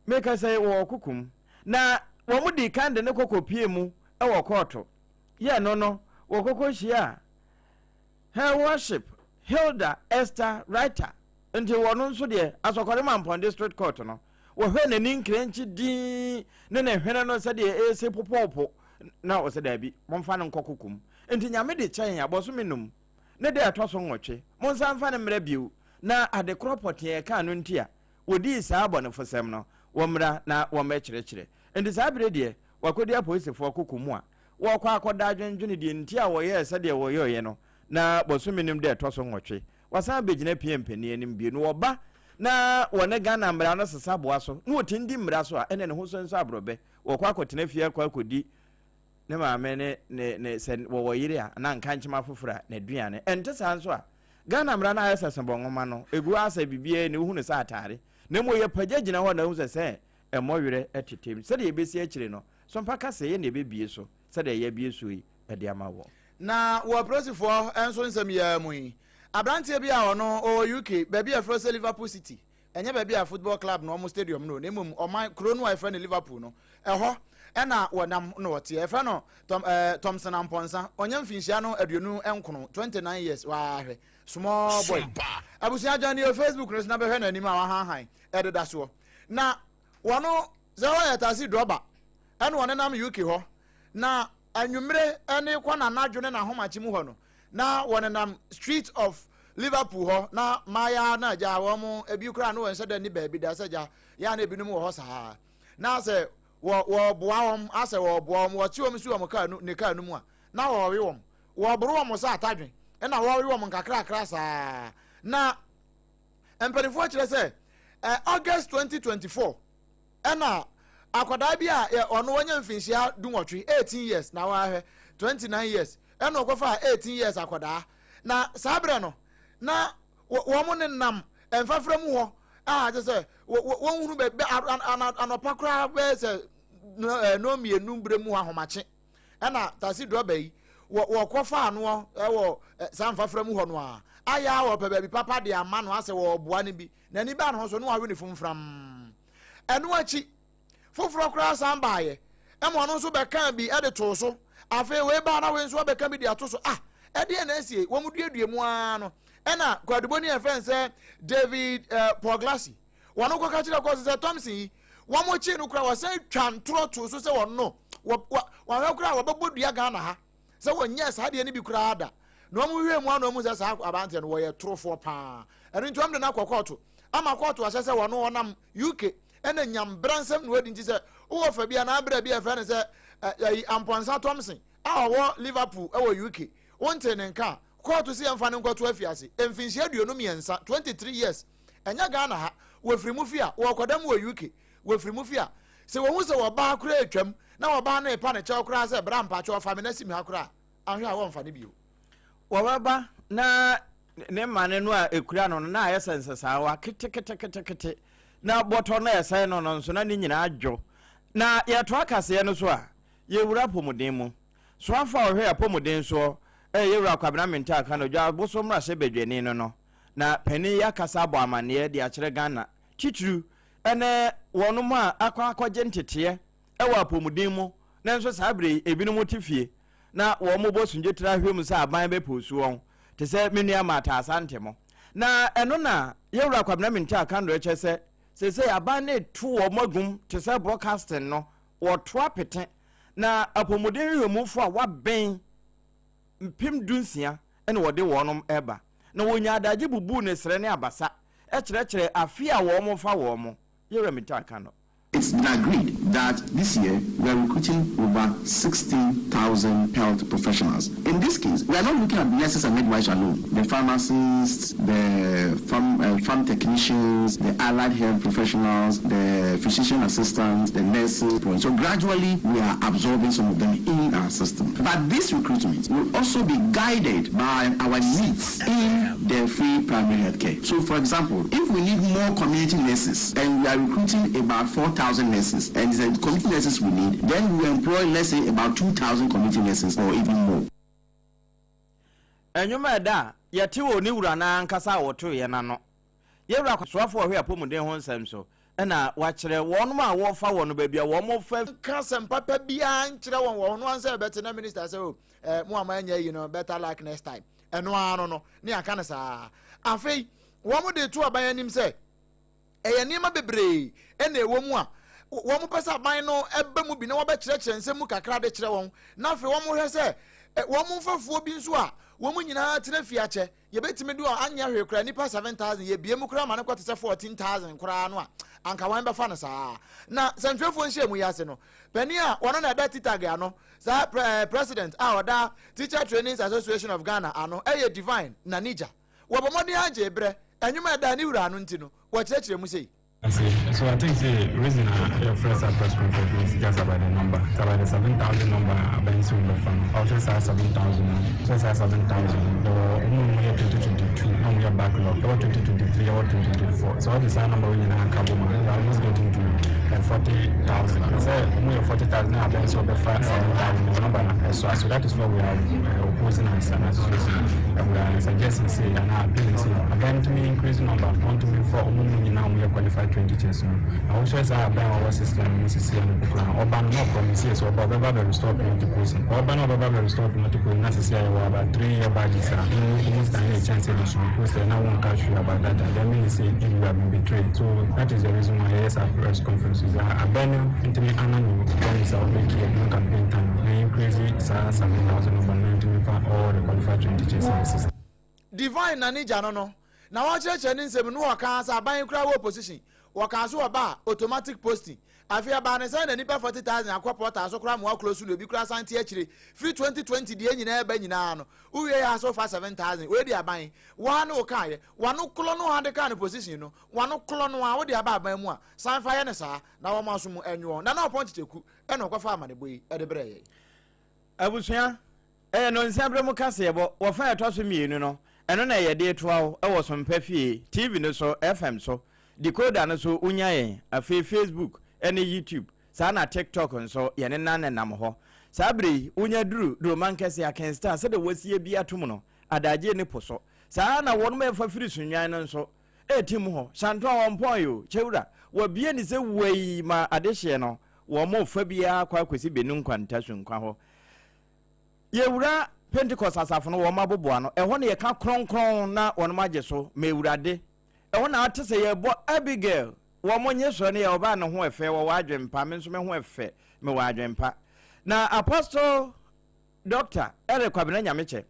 mekasa yi wɔwɔ koko mu. Na wɔn dii kan de no kɔ kɔpie mu wɔ kɔɔto. Yeah, no no, wɔkɔkɔ hyiaa Her Worship Hilda Esther Reiter. Nti wɔno nso deɛ, Asɔkɔre Mampɔn District Court no, wɔhwɛɛ n'ani nkrɛnkye dinn ne ne hwene no sɛdeɛ ɛresi popoopo na ɔsɛ daabi, momfa no nkɔ koko mu. Nti Nyame de kyɛ yɛn a, bɔsome num ne da a ɛtɔ so nwɔtwe, monsan mfa no mmra bio, na ade korɔ pɔtee a ɛkaa no nti a wɔdii saa abɔnefosɛm no, wɔmmra na wɔmmɛkyerɛkyerɛ. Enti saa bere deɛ, wɔakɔdi apolisifoɔ koko mu a wɔrekɔ akɔda adwendwene deɛ nti a wɔyɛɛ sɛdeɛ wɔyɔeɛ no, na bosome no da a ɛtɔ so nwɔtwe, wɔasan abɛgyina pia mpanin anim bio, na wɔba na wɔne Ghana mmara no sesa boa so, na wɔtumi di mmara so a, ɛnna ne ho so nso aborɔbɛ, wɔkɔ akɔtena fie akɔ akɔdi ne maame ne ne ne sɛ wɔwɔ yere a anaa nkankyema foforɔ a n'aduane. Ɛnte saa nso a, Ghana mmara no ayɛ sɛ sebɔ nwoma no, ɛgu hɔ ara sɛ biribiara nni, wohu no sɛ ataare. Na mmom yɛpagya gyina hɔ na wohu sɛ sɛ ɛmmɔ werɛ tetem. Sɛdeɛ ɛbɛsi akyire no, Sompa ka sɛ yɛn na yɛbɛbue so sɛdeɛ yɛabue soɔ yi de ama wɔn. Na wɔ apolisifoɔ nso nsɛm yi ara mu yi, aberanteɛ bi a ɔno ɔwɔ UK, baabi a yɛfrɛ sɛ Liverpool City, Ɛnyɛ baabi a football club no wɔn stadium no, na mmom ɔman kuro no a yɛfrɛ no Liverpool no, ɛhɔ ɛna wɔnam na wɔteɛ. Yɛfrɛ no Tom ɛɛ Thompson Ampɔnsa. Ɔnya mfinhyia no 29, 29 years. Wahwɛ small boy. Abusua adwan ne Facebook no so na bɛhwɛ n'anim a wahanhan ɛdeda soɔ. Na wɔn sɛ ɔyɛ taxi drɔba ɛna wɔnenam UK hɔ na Anwummere ne kɔ n'anadwo ne n'ahomakye mu hɔ no, na wɔnenam Street of Liverpool hɔ, na mmaayaa na agya wɔn, ebi koraa no wɔnhyɛ da nni baabi da sɛ agya, yɛ a na ebinom wɔ hɔ saa. Na sɛ wɔ wɔboa wɔn, asɛ wɔboa wɔn, wɔkye wɔn si wɔn kaa no ne kaa no mu a, na wɔwe wɔn. Wɔboro wɔn sɛ atadwe, ɛna wɔwe wɔn nkakrakra saa. Na mpanimfoɔ kyerɛ sɛ, eh, August 2024, Ɛna akwadaa bi a ɔno wanya mfinhyia dunwɔtwe, 18 years, na wahwɛ 29 years, ɛna ɔkɔfaa 18 years akwadaa. Na saa berɛ no, na wɔn ne nam mfafra mu hɔ a kyɛ sɛ wɔnhunu baabi anɔpa koraa bɛyɛ sɛ nnɔn mmienu berɛ mu ahomakye. Ɛna tasi drɔba yi wɔkɔfaa noɔ wɔ saa mfafra mu hɔ no a ayɛ a wɔpɛ baabi papa de ama no asɛ wɔboa no bi. N'ani baa ne ho so na wawe ne fam fram. Ɛno akyi, Foforɔ koraa san baeɛ ɛma ɔno nso bɛkaa bi de too so. Afei wei baa na wei nso abɛka bi de ato so. Ah, ɛdeɛn na asie? Wɔn duadua mu ara no, ɛna kwaduboni a yɛfrɛ no sɛ David eh, Paul-Glassy, wɔn kɔka kyerɛ kɔɔso sɛ Thompson yi, wɔn kye no koraa wɔsan twa ntorɔ too so sɛ wɔn no, wɔahwɛ koraa wɔbɛbɔ dua Ghana ha sɛ wɔnyɛɛ saa adeɛ no bi koraa da. Na wɔn hwehwɛ mu ano wɔn sɛ saa aberanteɛ no wɔyɛ torofoɔ paa. Ɛno nti wɔn de no akɔ kɔɔto ama kɔɔto ahyɛ sɛ wɔn wɔnam UK ɛna nyam bra nsɛm na wadi nti sɛ wowɔ fa bi anaa bra bi a ɛfrɛ no sɛ ɛyi Ampɔnsa Thompson a ɔwɔ Liverpool ɛwɔ UK wontee ne nka a kɔɔto sɛ yɛmfa no nkɔto afiase mfinhyia 23, 23 years. Ɛnyɛ Ghana ha wɔfiri mu fi a wɔkɔda mu wɔ UK wɔfiri mu fi a sɛ wɔhu sɛ wɔbaa koraa atwam na wɔbaa no repa ne kyɛw koraa sɛ bra mpakyɛw fa me na si me ha koraa ahwɛ a wɔmfa no bio. Wɔbɛba na ne mmane no a ɛkura no no na ayɛ sɛ nsesaawa keteketekete, na bɔtɔ no a ɛsɛe no no nso na ne nyinaa dwo. Na yɛtoa kaseɛ no so a, yɛwura apɔmuden mu. Soafoɔ a ɔhwɛ apɔmuden soɔ yɛ Yɛwura Kwabena Mintah Akanno, Dwaboso mmarahyɛbadwani no no. Na panin yi akasa abɔ amanneɛ de akyerɛ Ghana, titiriw ne wɔnom a akɔ akɔgye nteteɛ wɔ apɔmuden mu nanso saa berɛ yi ebinom te fie na wɔbɔ sundwetire ahwɛ mu sɛ aban bɛpoosu wɔn te sɛ me nua Martha Asante mo. Na ɛno na Yɛwura Kwabena Mintah Kandor kyɛ sɛ seesei aban no reto wɔn agum te sɛ broadcasting no, wɔto apete na apɔmuden nhwehwɛmufoɔ a wɔaben 16,000 na wɔde wɔnom reba. Na wɔnyaa adagye bubuu ne serɛ ne abasa kyerɛkyerɛɛ afe a wɔfa wɔn. Yɛwura Mintah Kandor. It's been agreed that this year we are recruiting over 16,000 health professionals. In this case, we are not looking at nurses and midwives alone. The pharmacists, the farm, farm technicians, the allied health professionals, the physician assistants, the nurses. So gradually we are absorbing some of them in our system. But this recruitment will also be guided by our needs in the free primary health care. So for example, if we need more community nurses and we are recruiting about 4,000 nurses, and the community nurses we need, then we employ, let's say, about 2,000 community nurses or even more. Nnwom a ɛda a yɛte wɔ ne wura no ankasa a wɔtoeɛ no ano. Yɛn wura soafoɔ a ɔhwɛ apɔmuden ho nsɛm so na wakyerɛ wɔnom a wɔfa wɔn no baabi a wɔfa. Nka asɛm papa biara nkyerɛ wɔn wɔ ho ansa ɛbɛte na minister sɛ o eh, mo a moanyɛ yi no better luck next time. Ɛno ara no no ne aka no saa. Afei wɔn de to aban anim sɛ ɛyɛ nneɛma bebree na ɛwɔ mu a wɔpɛ sɛ aban no ba mu bi na wɔbɛkyerɛkyerɛ nsɛm mu kakra de kyerɛ wɔn, na afei wɔhwɛ sɛ wɔn mfɛfoɔ bi nso a wɔn nyinaa tena fie akyɛ, yɛbɛtumi de wɔn anyɛ hwee koraa nnipa 7,000 yɛbie mu koraa ma no kɔ te sɛ 14,000 koraa no a, anka wɔn bɛfa no saa. Na sɛntwerɛfoɔ nhyiamu yi ase no, panin a wɔno na ɛda TTAG ano, saa president a ɔda Teacher Trainings Association of Ghana ano, ɛyɛ Divine Nanija. Wɔbɔ mmɔden ara gye berɛ. Nnwom a ɛda ne wura ano nti no, wɔkyerɛkyerɛ mu sei. Ase so I think sɛ reason a yɛfrɛ saa press conference no is just about the number, it's about the 7,000 number a aban sɛ wɔn bɛfa no. Ɔhwɛ saa 7,000 no, hwɛ saa 7,000 no, yɛwɔ wɔn a wɔyɛ 2022 na wɔyɛ backlog, yɛwɔ 2023, yɛwɔ 2024. Sɛ wɔde saa number wei nyinaa ka bom a, we are almost getting to 40,000. Na sɛ wɔyɛ 40,000 na aban sɛ wɔbɛfa 7,000 no, number no ɛso. So that is what we are opposing as an association and we are suggesting sɛ anaa appealing sɛ aban ntumi increase number no, wɔntumi mfa wɔn mu nyinaa a wɔyɛ qualified trained teachers no. Na wohwɛ saa aban a ɔwɔ system no mu sisi ano mpo koraa no, ɔba no na ɔpromise yɛ sɛ ɔba ɔbɛba abɛ restore penalty posting. Ɔba na ɔbɛba abɛ restore penalty posting na sisi a yɛwɔ about 3 year badges a wɔn wɔn stand a chance sɛ they should be posted na wɔnka hwee about that a, then meaning sɛ if we have been betrayed. So that is the reason why yɛyɛ saa press conference yi sɛ aban no ntumi ana no promise a ɔmake yɛ during campaign time na increase saa 7,000 number no na ntumi mfa all the qualified trained teachers in the system. Divine na ne gya no no na wɔkyerɛkyerɛ ne nsɛm no wɔkaa sɛ aban yi koraa wɔ opposition wɔkaa so wɔba a automatic posting afei ɛbaa ne sɛn na nipa 40,000 akɔ portal so koraa ma wɔakuro so na obi koraa san te akyire firi 2020 deɛ nyinaa ɛba nyinaa no wowie yɛ a so fa 7,000 wei de aban waa ne wo kaayɛ wano korɔ no a de kaa no position no wano korɔ no a wode aba aban mu a san fa yɛ no saa na wɔn aso mu ɛnwoɔ na na ɔpɔn kyekyɛku ɛna ɔkɔfa amanebɔ yi ɛde brɛ yɛn. Abusua, Ɛyɛ nnɔnsia berɛ mu kaseɛbɔ, wɔ fa a ɛtɔ so mmienu no, ɛno na yɛde retoa wo wɔ Sompa Fie, TV no so, FM so, decoder no so wonya yɛn, afei Facebook ne YouTube, saa na TikTok nso yɛnenam nenam hɔ. Saa berɛ yi, wonya duru Duromankɛse, Aken Star, sɛdeɛ wɔasie bi atom no, Adagye ne po so. Saa ara na wɔnom a ɛfa firi Sunnwan no nso, ɛretim hɔ. Shantoa wɔmpɔn yɛ o, Kyɛwura, Wɔabue no sɛ wei ma adehyeɛ no, wɔrefa biara kɔ akɔsi Benu Nkwanta Sunkwa hɔ. Yɛwura Pentecost asafo no wɔn aboboano, ɛhɔ na yɛka kronkron na wɔnom agye so ma Awurade. Ɛhɔ na ate sɛ yɛrebɔ Abigail, wɔn nye soɔ no yɛ ɔbaa ne ho ɛfɛ, wɔwɔ adwempa, me nso me ho ɛfɛ, mewɔ adwempa. Na Apostle Doctor Eric Kwabena Nyamekyɛ,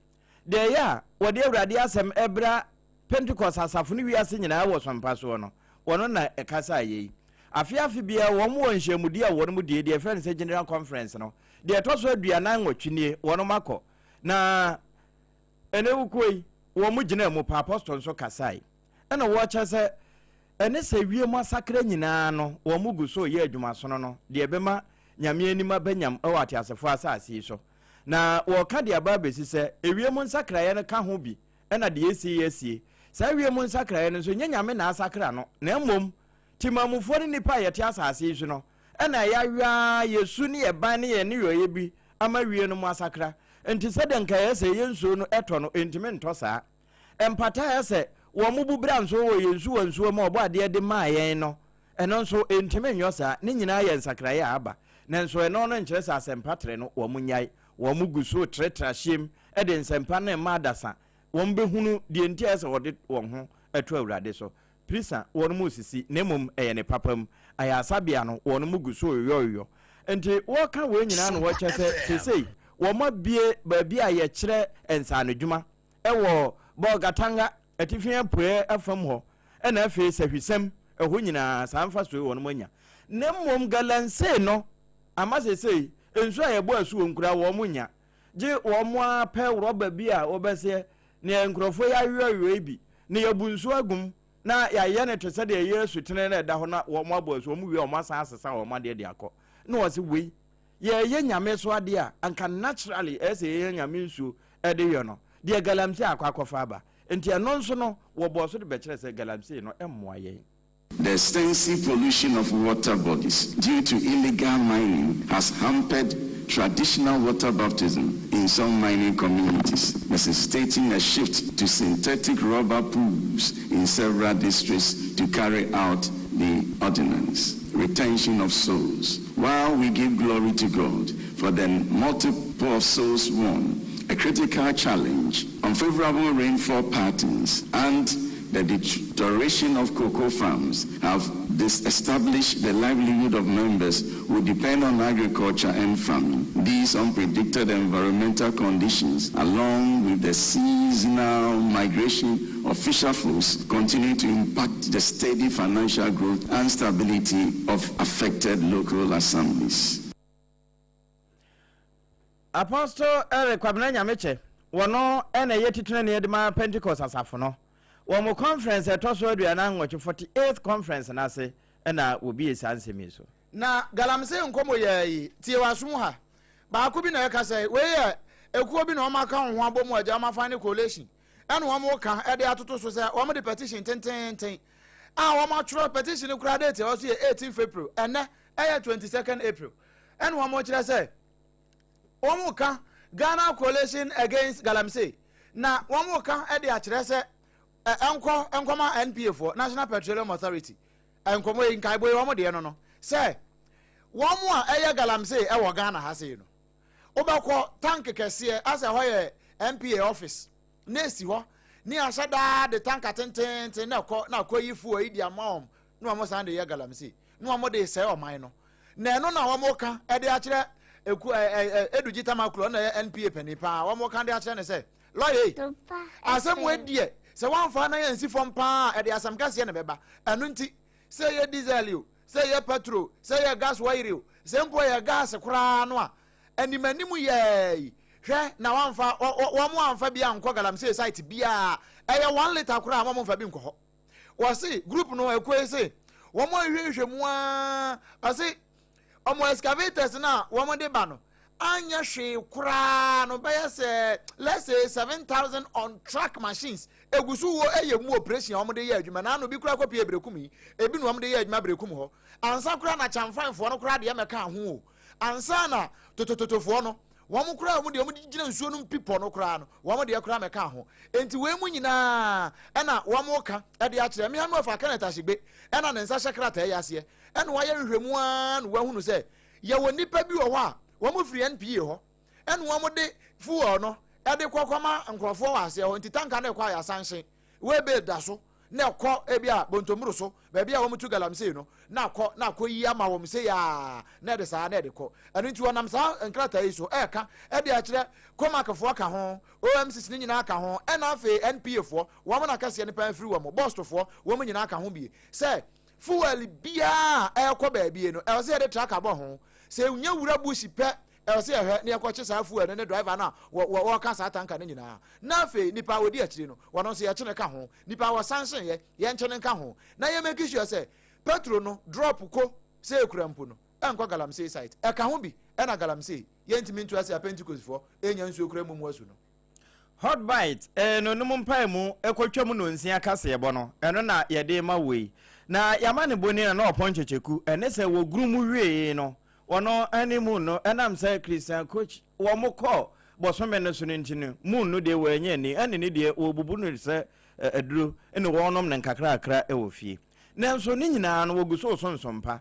deɛ ɛyɛ a wɔde Awurade asɛm ɛbra Pentecost asafo no wiase nyinaa wɔ sompa soɔ no, wɔno na ɛkasaa yei. Afe afe biara wɔn wɔ nhyiamudie a wɔnom die, deɛ yɛfrɛ no sɛ General Conference no, Deɛ ɛtɔ so 48 nie, wɔnom akɔ. Na ɛnɛ wukuo yi, wɔn gyinaa mu pa, apɔstol nso kasae. Ɛna wɔkyɛ sɛ, ɛne sɛ wiem asakra nyinaa no, wɔn gu so reyɛ adwumasono no, deɛ ɛbɛma Nyame anim aba nyam wɔ ateasefoɔ asase yi so. Na wɔka de aba abɛsi sɛ, ewiem nsakraeɛ no ka ho bi na deɛ ɛsie yi asie. Saa wiem nsakraeɛ no nso, nyɛ Nyame na asakra no, na mmom Temanmufoɔ ne nnipa a yɛte asase yi so no na yɛawe ara yɛn su ne yɛn ban ne yɛn nneyɔeɛ bi ama wie no mu asakra. Enti sɛdeɛ nka ɛyɛ sɛ yɛn nsuo no tɔ no, ɛntumi ntɔ saa. Mpata a ɛyɛ sɛ wɔbu bra nso wɔ yɛn nsuwa nsuwa mu a Ɔbɔadeɛ de maa yɛn no, ɛno nso ɛntumi nyɔ saa. Ne nyinaa yɛ nsakraeɛ a aba. Nanso ɛno no nkyerɛ sɛ asɛmpa trɛ no wɔnnyae. Wɔgu so retrɛtrɛ ahyeɛm de nsɛmpa no rema adasa. Wɔbɛhunu deɛ nti a ɛyɛ sɛ wɔde wɔn ho to Awurade so. Prisa, wɔnom resisi, na mmom ɛyɛ ne papa mu. Ayaresabea no, wɔnom gu so reyɔyɔ. Nti wɔka wei nyinaa na wɔkyɛ sɛ seesei wɔabue baabi a yɛkyerɛ nsaanodwuma wɔ Bolgatanga, atifi apueɛ fam hɔ, ɛna afei Sahwisɛm, ɛhɔ nyinaa saa mfasoɔ yi wɔnom anya. Na mmom galamsey no ama seesei nsuo a yɛbɔ asu wɔ mu koraa wɔn nnya, gye wɔn ara pɛ rɔba bi a wɔbɛseɛ Nea nkurɔfoɔ yi awerɛwerɛ yi bi, na yɛabu nsuo agu mu, na yɛayɛ no te sɛ deɛ ɛyɛ asutene na ɛda hɔ na wɔabɔ asu, wɔn wie a wɔasan asesa wɔn adeɛ de akɔ. Na wɔse wei, yɛreyɛ Nyame so adeɛ a, anka naturally ɛyɛ sɛ yɛyɛ Nyame nsuo de yɔ no, deɛ galamsey akɔ akɔfa aba. Nti ɛno nso no, wɔbɔɔ so de bɛkyerɛ sɛ galamsey no mmoa yɛn. The extensive pollution of water bodies due to illegal mining has hampered traditional water baptism in some mining communities, necessitating a shift to synthetic rubber pools in several districts to carry out the ordinance. Retention of souls. While we give glory to God for the multiple of souls won, a critical challenge, unfavorable rainfall patterns and the deterioration of cocoa farms have disestablished the livelihood of members who depend on agriculture and farming. These unpredicted environmental conditions, along with the seasonal migration of fisher folks, continue to impact the steady financial growth and stability of affected local assemblies. Apostle Eric Kwabena Nyamekyɛ, wɔno na ɛyɛ titenani de ma Pentecost asafo no. Wɔn conference a ɛtɔ so 48, 48th conference no ase na wɔbie saa nsɛm yi so. Na galamsey nkɔmɔ yɛɛ yi, tie w'aso mu ha. Baako bi na ɛka sɛ, wei yɛ ekuo bi na wɔn aka wɔn ho abɔ mu agya wɔn afa ne coalition ɛna wɔn reka ɛde atoto so sɛ wɔn de petition tententen a wɔn atwerɛ petition no koraa date ɛwɔ so yɛ 18 April, ɛnɛ ɛyɛ 22nd April, ɛna wɔn kyerɛ sɛ wɔn reka Ghana Coalition Against Galamsey na wɔn reka de akyerɛ sɛ ɛnkɔ nkɔma NPA foɔ, National Petroleum Authority, nkɔmɔ yi nkaebɔ yi wɔn deɛ no no sɛ wɔn a ɛyɛ galamsey ɛwɔ Ghana ha sei no, wobɛkɔ tank kɛseɛ asɛ hɔ yɛ NPA office na esi hɔ ne ahyɛ daa de tanka tententen na ɛkɔ na akɔ yi fuel yi de ama wɔn na wɔn san de yɛ galamsey na wɔn de sɛe ɔman no. Na ɛno na wɔn ka de akyerɛ eku ɛ ɛ Edugyi Tamaklo na ɛyɛ NPA panin paa, wɔn ka de akyerɛ ne sɛ lɔya yi asɛm wɔ deɛ sɛ wɔamfa na yɛnsi fam paa ɛde asɛm kɛseɛ na ɛbɛba. Ɛno nti sɛ ɛyɛ diesel o, sɛ ɛyɛ petrol, sɛ ɛyɛ gas wɔyere o, sɛ mpo ɛyɛ gas koraa no a, anim anim yɛɛ yi hwɛ na wɔamfa wɔn amfa bi ankɔ galamsey site biara, ɛyɛ 1 litre koraa wɔn mfa bi nkɔ hɔ. Wɔse group no ekuo yi se wɔn ahwehwɛ mu aa, ɔse wɔn excavators no a wɔn de ba no anyɛ hwee koraa no, bɛyɛ sɛ let's say 7,000 on track machines egu so wɔ ɛyɛ mu operation a wɔn de yɛ adwuma na ano bi koraa kɔpie Berekum yi ebi na wɔn de yɛ adwuma Berekum hɔ ansa koraa na kyamfanfoɔ no koraa deɛ mɛka ho o, ansa na totototofoɔ no. Wɔn koraa a wɔn deɛ wɔde gyina nsuo no mpipɔ no koraa no, wɔn deɛ koraa mɛka ho. Enti wei mu nyinaa ɛna wɔn ka ɛde akyerɛ. Mmea no afa Kenneth Ahyegbe ɛna ne nsa hyɛ krataa yi aseɛ ɛna wayɛ nhwehwɛmu ara na wahunu sɛ yɛwɔ nnipa bi wɔ hɔ a wɔn firi NPA hɔ ɛna wɔn de fuel no ɛde kɔ kɔma nkurɔfoɔ wɔ aseɛ hɔ nti tanka no ɛkɔ a yɛasanhye wei bɛ da so na ɛkɔ ebi a bontommuru so baabi a wɔtu galamsey no na akɔ na akɔ yi ama wɔn sei aa na ɛde saa na ɛde kɔ. Ɛno nti wɔnam saa nkrataa yi so ɛreka ɛde akyerɛ COMAC foɔ ka ho, OMCs no nyinaa ka ho, ɛna afei NPA foɔ, wɔn na kɛseɛ no paa firi wɔn, BOST foɔ, wɔn nyinaa ka ho bie sɛ fuel biara a ɛrekɔ baabi no ɛwɔ sɛ yɛde tracker bɔ ho. Sɛ ɛnya wura bush pɛ Ɛwɔ sɛ yɛhwɛ na yɛkɔkye saa fuel no ne driver no a wɔreka saa tanka no nyinaa. Na afei nipa a ɔdi akyire no, wɔno nso yɛkye no ka ho. Nipa a wɔsankyeeɛ, yɛnkye no nka ho. Na yɛ make sure sɛ petrol no drop ko sɛ ɛkura mpo no, ɛnkɔ galamsey site. Ɛka ho bi na galamsey yɛntumi ntu ase a Pentecost foɔ ɛnya nsuo koraa mmom asu no. Hot Bite, eh, no nom mpaemu kɔtwam nonsia kaseɛbɔ no, ɛno na yɛde rema wo yi. Na yɛama no boni na na ɔpɔn kyekyeku, ɛne sɛ wɔguru mu wieeɛ no, wɔn ne Moon no, ɛnam sɛ Christian Coach wɔn kɔɔ bɔsome no so no nti no, Moon no deɛ wɔannya ani, ɛne ne deɛ wɔbubu no sɛ aduro ne wɔnom no nkakrakra wɔ fie. Nanso ne nyinaa no wɔgu so resonsom pa.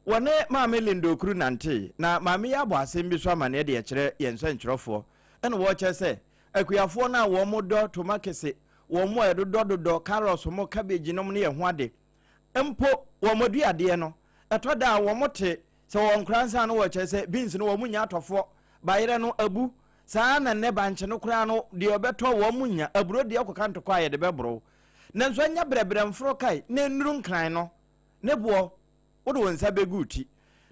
Wɔne Maame Linda Okuru nantee, na maame yi abɔ asɛm bi so amaneɛ de akyerɛ yɛn nsɛntwerɛfoɔ Ɛna wɔkyerɛ sɛ akuafoɔ no a wɔn dɔ tomakese, wɔn a ɛdodɔ dodɔ carrots mo, cabbage nom ne ɛho ade, mpo wɔn aduadeɛ no, ɛtɔ da a wɔn te sɛ wɔn kora nsa no wɔkyerɛ sɛ beans no wɔn nnya atɔfoɔ, bayerɛ no abu, saa ara na nnɛ bankye no koraa no deɛ ɔbɛtɔ wɔn nnya, aburo deɛ kɔka ntɔkwa a yɛde bɛboro. Nanso ɛnyɛ brɛbrɛ mforo kae na ɛnnuru nkran no ne boɔ. Wode wo nsa bɛgu wo ti.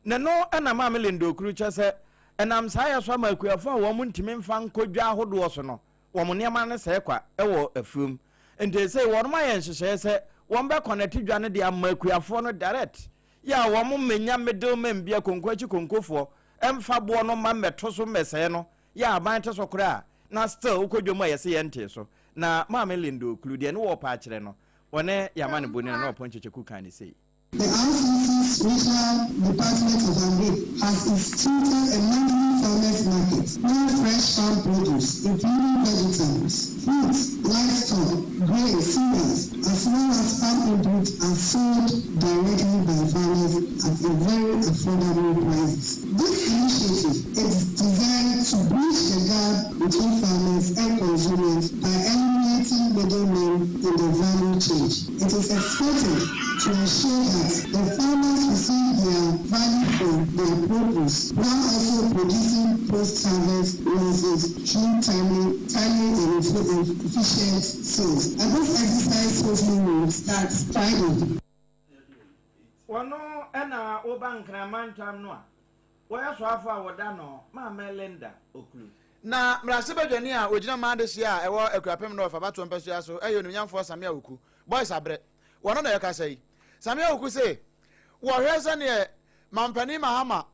Na ɛno na Maame Linda Okuru kyerɛ sɛ ɛnam saa yɛ so ama akuafo a wɔn ntumi mfa nkɔ dwa ahodoɔ so no, wɔn nneɛma no sɛe kwa wɔ afuom. Nti seesei wɔnom ayɛ nhyehyɛeɛ sɛ wɔn bɛ kɔnɛte dwa no de ama akuafoɔ no direct yɛ a wɔn mmɛnya middle men bia konko akyi konkofoɔ mfa boɔ no mma mmɛto so mmɛsɛe no yɛ a aban te so koraa na still wokɔ dwam a yɛse yɛntee so. Na Maame Linda Okuru deɛ ne wɔɔpɛ akyerɛ no wɔne Yamane Bonina na Ɔpɔn Kyekyeku kaa ne sei. The RCC's Regional Department of Agri has instituted a monthly farmers market where fresh farm produce, including vegetables, fruits, livestock, grains, cereals, as well as farm inputs are sold directly by farmers at a very affordable prices. This initiative is designed to bridge the gap between farmers and consumers by eliminating middlemen in the value chain. It is expected to ensure that the farmers receive their value for their produce while also producing post-harvest losses through timely, timely and efficient sales. And this exercise hopefully will start Friday. Wɔno na woba Nkran mantam no a, wɔyɛ soafo a wɔda no Maame Linda Oklu. Na mmarahyɛbadwani a ɔgyina mmaa adehyeɛ a ɛwɔ Akuapem North abatoɔ mpasua so yɛ Onimnyamfoɔ Samia Awuku, Boys Abrɛ. Wɔno na ɛrekasa yi. Samia Awuku se wɔhwɛ sɛdeɛ Mampanin Mahama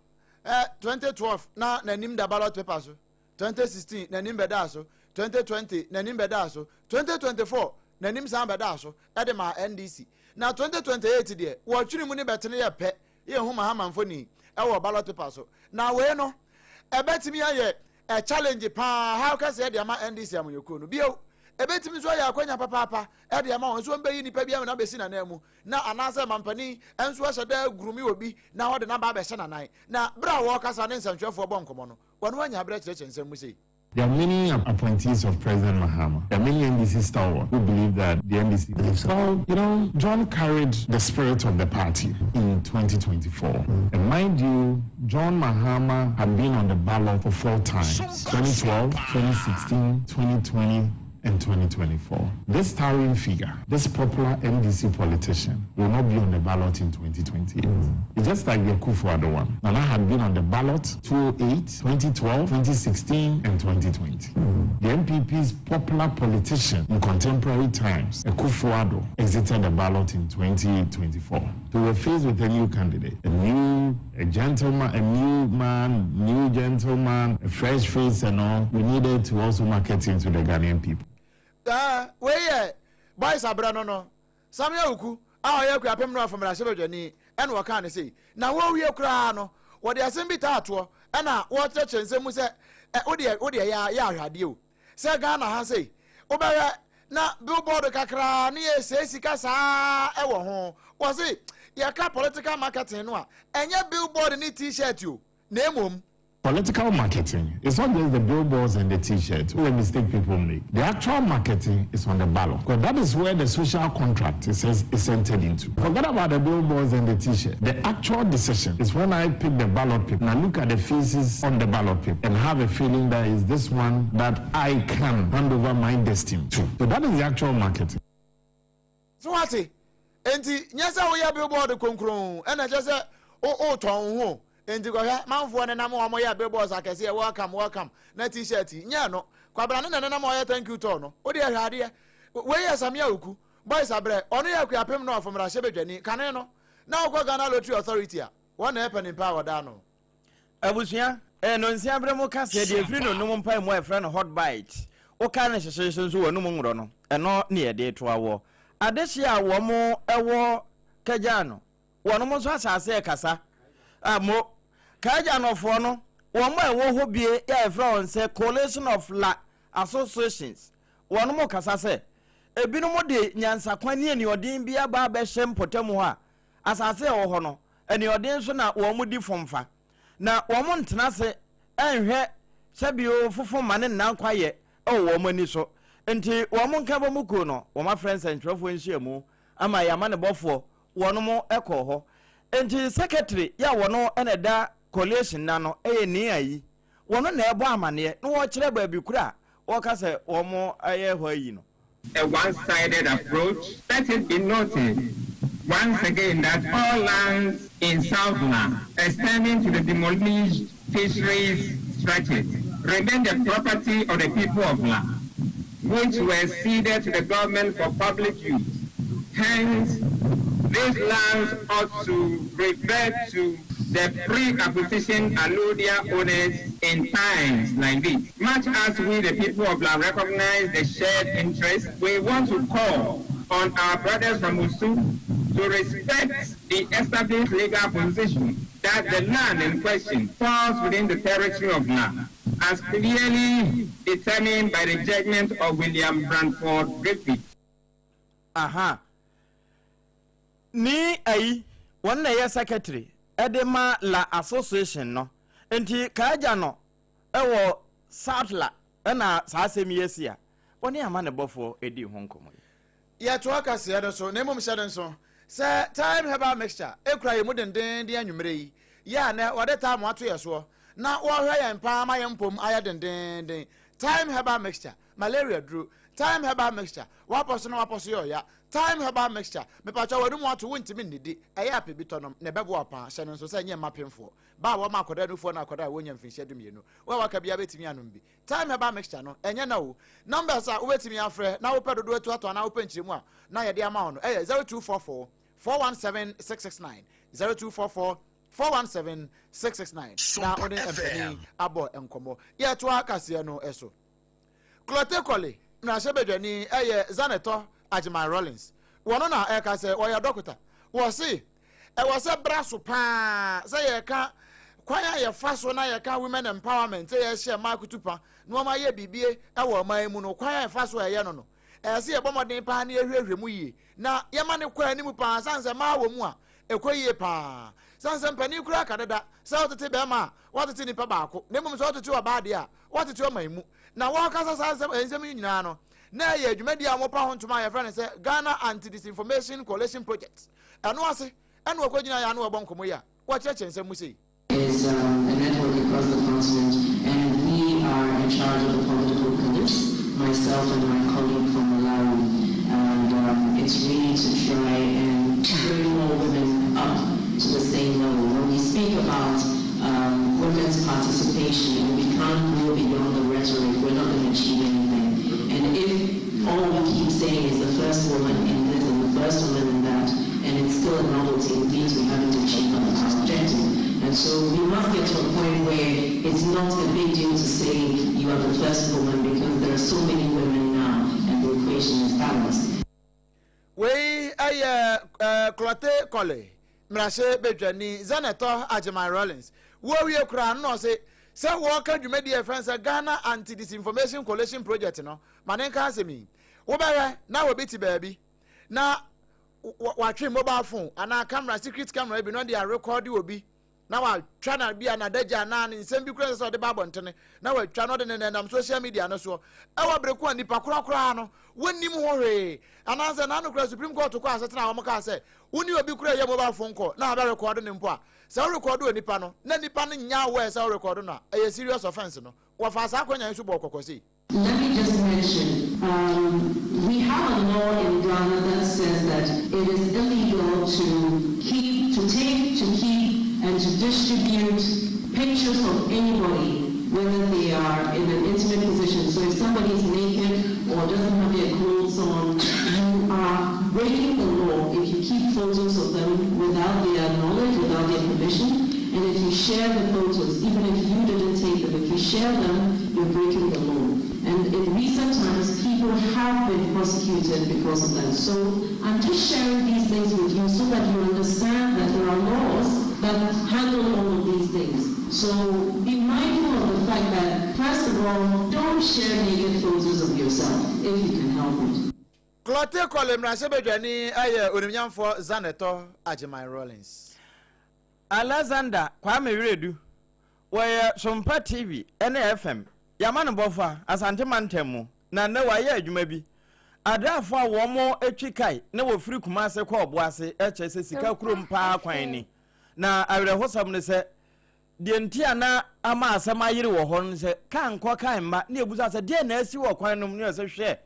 2012 na n'anim da ballot paper so, 2016 n'anim bɛdaa so, 2020 n'anim bɛdaa so, 2024 n'anim san bɛdaa so de maa NDC. Na 2028 deɛ wɔtwene mu ne bɛtene yɛ pɛ yɛnhu Mahama mfoni wɔ ballot paper so. Na wei no ɛbɛtumi ayɛ a challenge paa haw kɛseɛ de ama NDC amanyɔkuo no. Bio, ɛbɛtumi nso ayɛ akwanya papaapa de ama wɔn nso wɔbɛyi nipa bi ama no abɛsi n'anan mu na anaasɛ mampanin nso ahyɛ da agurumi obi na ɔde n'aba abɛhyɛ n'anan. Na berɛ a wɔrekasa ne nsɛntwerɛfoɔ bɔ nkɔmmɔ no, wɔn anya berɛ kyerɛkyerɛ nsɛm mu sei. There are many appointees of President Mahama. There are many NDC stalwarts who believe that the NDC. Well, you know, John carried the spirit of the party in 2024. And mind you, John Mahama had been on the ballot for four times 2012, 2016, 2020, and 2024. This towering figure, this popular NDC politician, will not be on the ballot in 2028. It's just like the Akufo-Addo one. Nana had been on the ballot 2008, 2012, 2016, and 2020. The NPP's popular politician in contemporary times, Akufo-Addo, exited the ballot in 2024. So we're faced with a new candidate, a new, a gentleman, a new man, new gentleman, a fresh face and all. We needed to also market him to the Ghanaian people. Ah, wei yɛ boys abrɛ no no Samuel Awuku a ɔyɛ Akuapem North mmarahyɛbadwani ɛna ɔkaa ne sei. Na wɔrewie koraa no, wɔde asɛm bi taa toɔ ɛna wɔrekyerɛkyerɛ nsɛm mu sɛ Ɛ wodeɛ wodeɛ yɛ yɛ ahwɛadeɛ o. Sɛ Ghana ha sei, wobɛhwɛ na billboard kakraa ne yɛsɛe sika saa ɛwɔ ho. Wɔse yɛka political marketing no a, ɛnyɛ billboard ne t-shirt o, na mmom. Political marketing is not just the billboards and the t-shirts, the mistake people make. The actual marketing is on the ballot. Because that is where the social contract is, is entered into. Forget about the billboards and the t-shirt. The actual decision is when I pick the ballot paper and I look at the faces on the ballot paper and have a feeling that is this one that I can hand over my destiny to. So that is the actual marketing. So wate? Enti nyɛ sɛ woyɛ billboard konkron ɛna kyɛ sɛ wotɔn wo ho. Enti kɔhwɛ manfoɔ nenam wɔn yɛ billboards akɛseɛ welcome welcome na t-shirt yi nyɛ no. Kwabena ne na nenam ɔyɛ thank you tour no. Wode ɛhwɛ adeɛ. Wei yɛ Samia Oku. Boys abrɛ. Ɔno yɛ Akuapem North mmarahyɛbadwani. Kane no na wokɔ Ghana Lottery Authority a wɔn na ɛpɛ ne mpa a wɔda ano. Abusua, ɛyɛ nonsia berɛ mu kaseɛ deɛ ɛfiri nonnom mpae mu a yɛfrɛ no hot bite. Woka no hyehyeehye nso w'anum nworɔ no, ɛno ne yɛde to awoɔ. Adehyeɛ a wɔn wɔ Kagya no, wɔnom nso ahyɛ aseɛ rekasa. Ah, mo, Kagyanofoɔ no, wɔn a ɛwɔ hɔ bie a yɛfrɛ wɔn sɛ Coalition of La Associations, wɔnom rekasa sɛ, ebinom de nyansakwan ne aniɔden bi aba abɛhyɛ mpɔtam hɔ a, asase a ɛwɔ hɔ no, aniɔden so na wɔn di fomfa, na wɔn ntena ase nhwɛ sɛbio fofo ma ne nna nkwayɛ wɔ wɔn ani so. Nti wɔn nkabɔmu kuo no, wɔn afrɛ nsɛntwerɛfoɔ nhyiamu ama yɛn amanebɔfoɔ, wɔnom kɔɔ hɔ. Nti secretary yɛ a wɔno na ɛda collation no ano yɛ Nia yi, wɔno na ɛbɔ amaneɛ na wɔkyerɛ baabi koro a wɔka sɛ wɔn yɛ hɔ ayi no. A one-sided approach. Let it be noted once again that all lands in South La, extending to the demolished fisheries stretches, remain the property of the people of La, which were ceded to the government for public use. Hence, these lands ought to revert to the pre-acquisition alluvial owners in times like this. Much as we, the people of La, recognize the shared interest, we want to call on our brothers from Osu to respect the established legal position that the land in question falls within the territory of La, as clearly determined by the judgment of William Branford Griffith. Aha. Ni ayi, wɔn na ɛyɛ secretary ɛde ma La Association no. Nti Kaagya no ɛwɔ South La ɛna saa asɛm yi asi a, wɔne amanebɔfoɔ ɛdii ho nkɔmmɔ yi. Yɛtoa kaseɛ no so, na mmom hyɛ no nso sɛ Thyme Herbal Mixture kura yɛn mu dendeenden anwummerɛ yi. Yɛ a nnɛ wɔde thyme ato yɛn soɔ na wɔrehwɛ yɛn paa ma yɛn mpom ayɛ dendeenden. Thyme Herbal Mixture, malaria duro. Thyme Herbal Mixture, woapɔ so na woapɔ so yɛ ɔya. Thyme Herbal Mixture, mepakyɛw w'anum ato wontumi nnidi, ɛyɛ a pɛ bi tɔ nom na ɛbɛboa wo paa. Hyɛ no nso sɛ ɛnyɛ mma pemfoɔ, ba a wɔma akwadaa nufoɔ ne akwadaa a wɔnnya mfinhyia dumienu. Wo a waka biara bɛtumi anom bi. Thyme Herbal Mixture no, ɛnyɛ na o. Numbers a wobɛtumi afrɛ na wopɛ dodoɔ atu atɔ anaa wopɛ nkyerɛmu a na yɛde ama wo no ɛyɛ 0244 417 669, 0244 417 669 na wo ne mpanin abɔ nkɔmmɔ. Yɛtoa kaseɛ no so. Clottey Korley mmarahyɛbadwani yɛ Zanetor Agyeman Rawlings. Wɔno na ɛka sɛ ɔyɛ dɔkota. Wɔse ɛwɔ sɛ bra so paa sɛ yɛka kwan a yɛfa so na yɛka women empowerment sɛ yɛhyɛ mmaa kutupa na wɔn ayɛ bibie wɔ ɔman mu no kwan a yɛfa so a ɛyɛ no no ɛyɛ sɛ yɛbɔ mmɔden paa na yɛhwehwɛ mu yie na yɛma no kɔ anim paa sane sɛ mmaa wɔ mu a ɛkɔ yie paa sane sɛ mpanin koraa ka deda sɛ wotete bɛrima a woatete nipa baako na mmom sɛ wotete ɔbaa deɛ a woatete ɔman mu na wɔkasa saa nsɛm nsɛm yi nyinaa no na ɛyɛ dwumadi a wɔpa ho ntoma a yɛfrɛ no sɛ Ghana Anti-Disinformation Coalition Project ɛno ase ɛna wɔkɔgyina yɛ ano wɔbɔ nkɔmmɔ yi a wɔkyerɛkyerɛ nsɛm mu sei. Is a network across the continent, and we are in charge of the political pillars, myself and my colleague from Malawi, and um, it's really to try and bring more women up to the same level. When we speak about um, women's participation and we can't go beyond the rhetoric, we're not going to achieve anything. And if all we keep saying is the first woman in this and the first woman in that, and it's still a novelty, it means we haven't achieved our objective. And so we must get to a point where it's not a big deal to say you are the first woman because there are so many women now and the equation is balanced. Wei yɛ Klottey Korle mmarahyɛbadwani Zanetor Agyeman Rawlings. Wɔwie koraa no na ɔse sɛ wɔreka dwumadi a yɛfrɛ no sɛ Ghana Anti-Disinformation Coalition Project no, ma ne nka asɛm yi. Wobɛhwɛ na obi te baabi na watwe mobile phone anaa camera, secret camera bi na ɔde arekɔde obi na watwa na bi a n'adagya anaa ne nsɛm bi kura sɛ ɔde ba abɔntene na watwa na ɔde ne nenam social media no soɔ ɛwɔ bere ko a nipa korɔ koraa no wɔnnim ho hwee anaasɛ n'ano kora Supreme Court kɔ asetena a wɔn kaa sɛ wo ne obi kura yɛ mobile phone call na abɛ rekɔde ne mpo a sɛ worekɔdo onipa no na nipa no nya aware sɛ worekɔdo no a ɛyɛ serious offence no wɔfa saa akɔnya yi so bɔɔ kɔkɔ sei. Let me just mention, um, we have a law in Ghana that says that it is illegal to keep, to take, to keep, and to distribute pictures of anybody, whether they are in an intimate position. So if somebody is naked or doesn't have their clothes on, you are breaking the law if you keep photos of them without their knowledge, without their permission. And if you share the photos, even if you didn't take them, if you share them, you're breaking the law. And in recent times, people have been prosecuted because of that. So I'm just sharing these things with you so that you understand that there are laws that handle all of these things. So be mindful of the fact that, first of all, don't share naked photos of yourself if you can help it. Klottey Korle mmarahyɛbadwani yɛ onimnyamfoɔ Zanetor Agyeman Rawlings. Alexander Kwame Wiredu, wɔyɛ Sompa TV ne FM Yamanobɔfo a Asante mantam mu na nnɛ wayɛ adwuma bi. Adraafo a wɔn twi kae na wɔfiri Kumase kɔ Ɔboase kyerɛ sɛ sika kurom paa kwan ni. Na awerɛhosɛm ne sɛ deɛ nti a na ama asɛm ayere wɔ hɔ no sɛ kaa nkɔ kaa mma na yɛbusa sɛ deɛ na asi wɔ kwan no mu ne sɛ hwɛ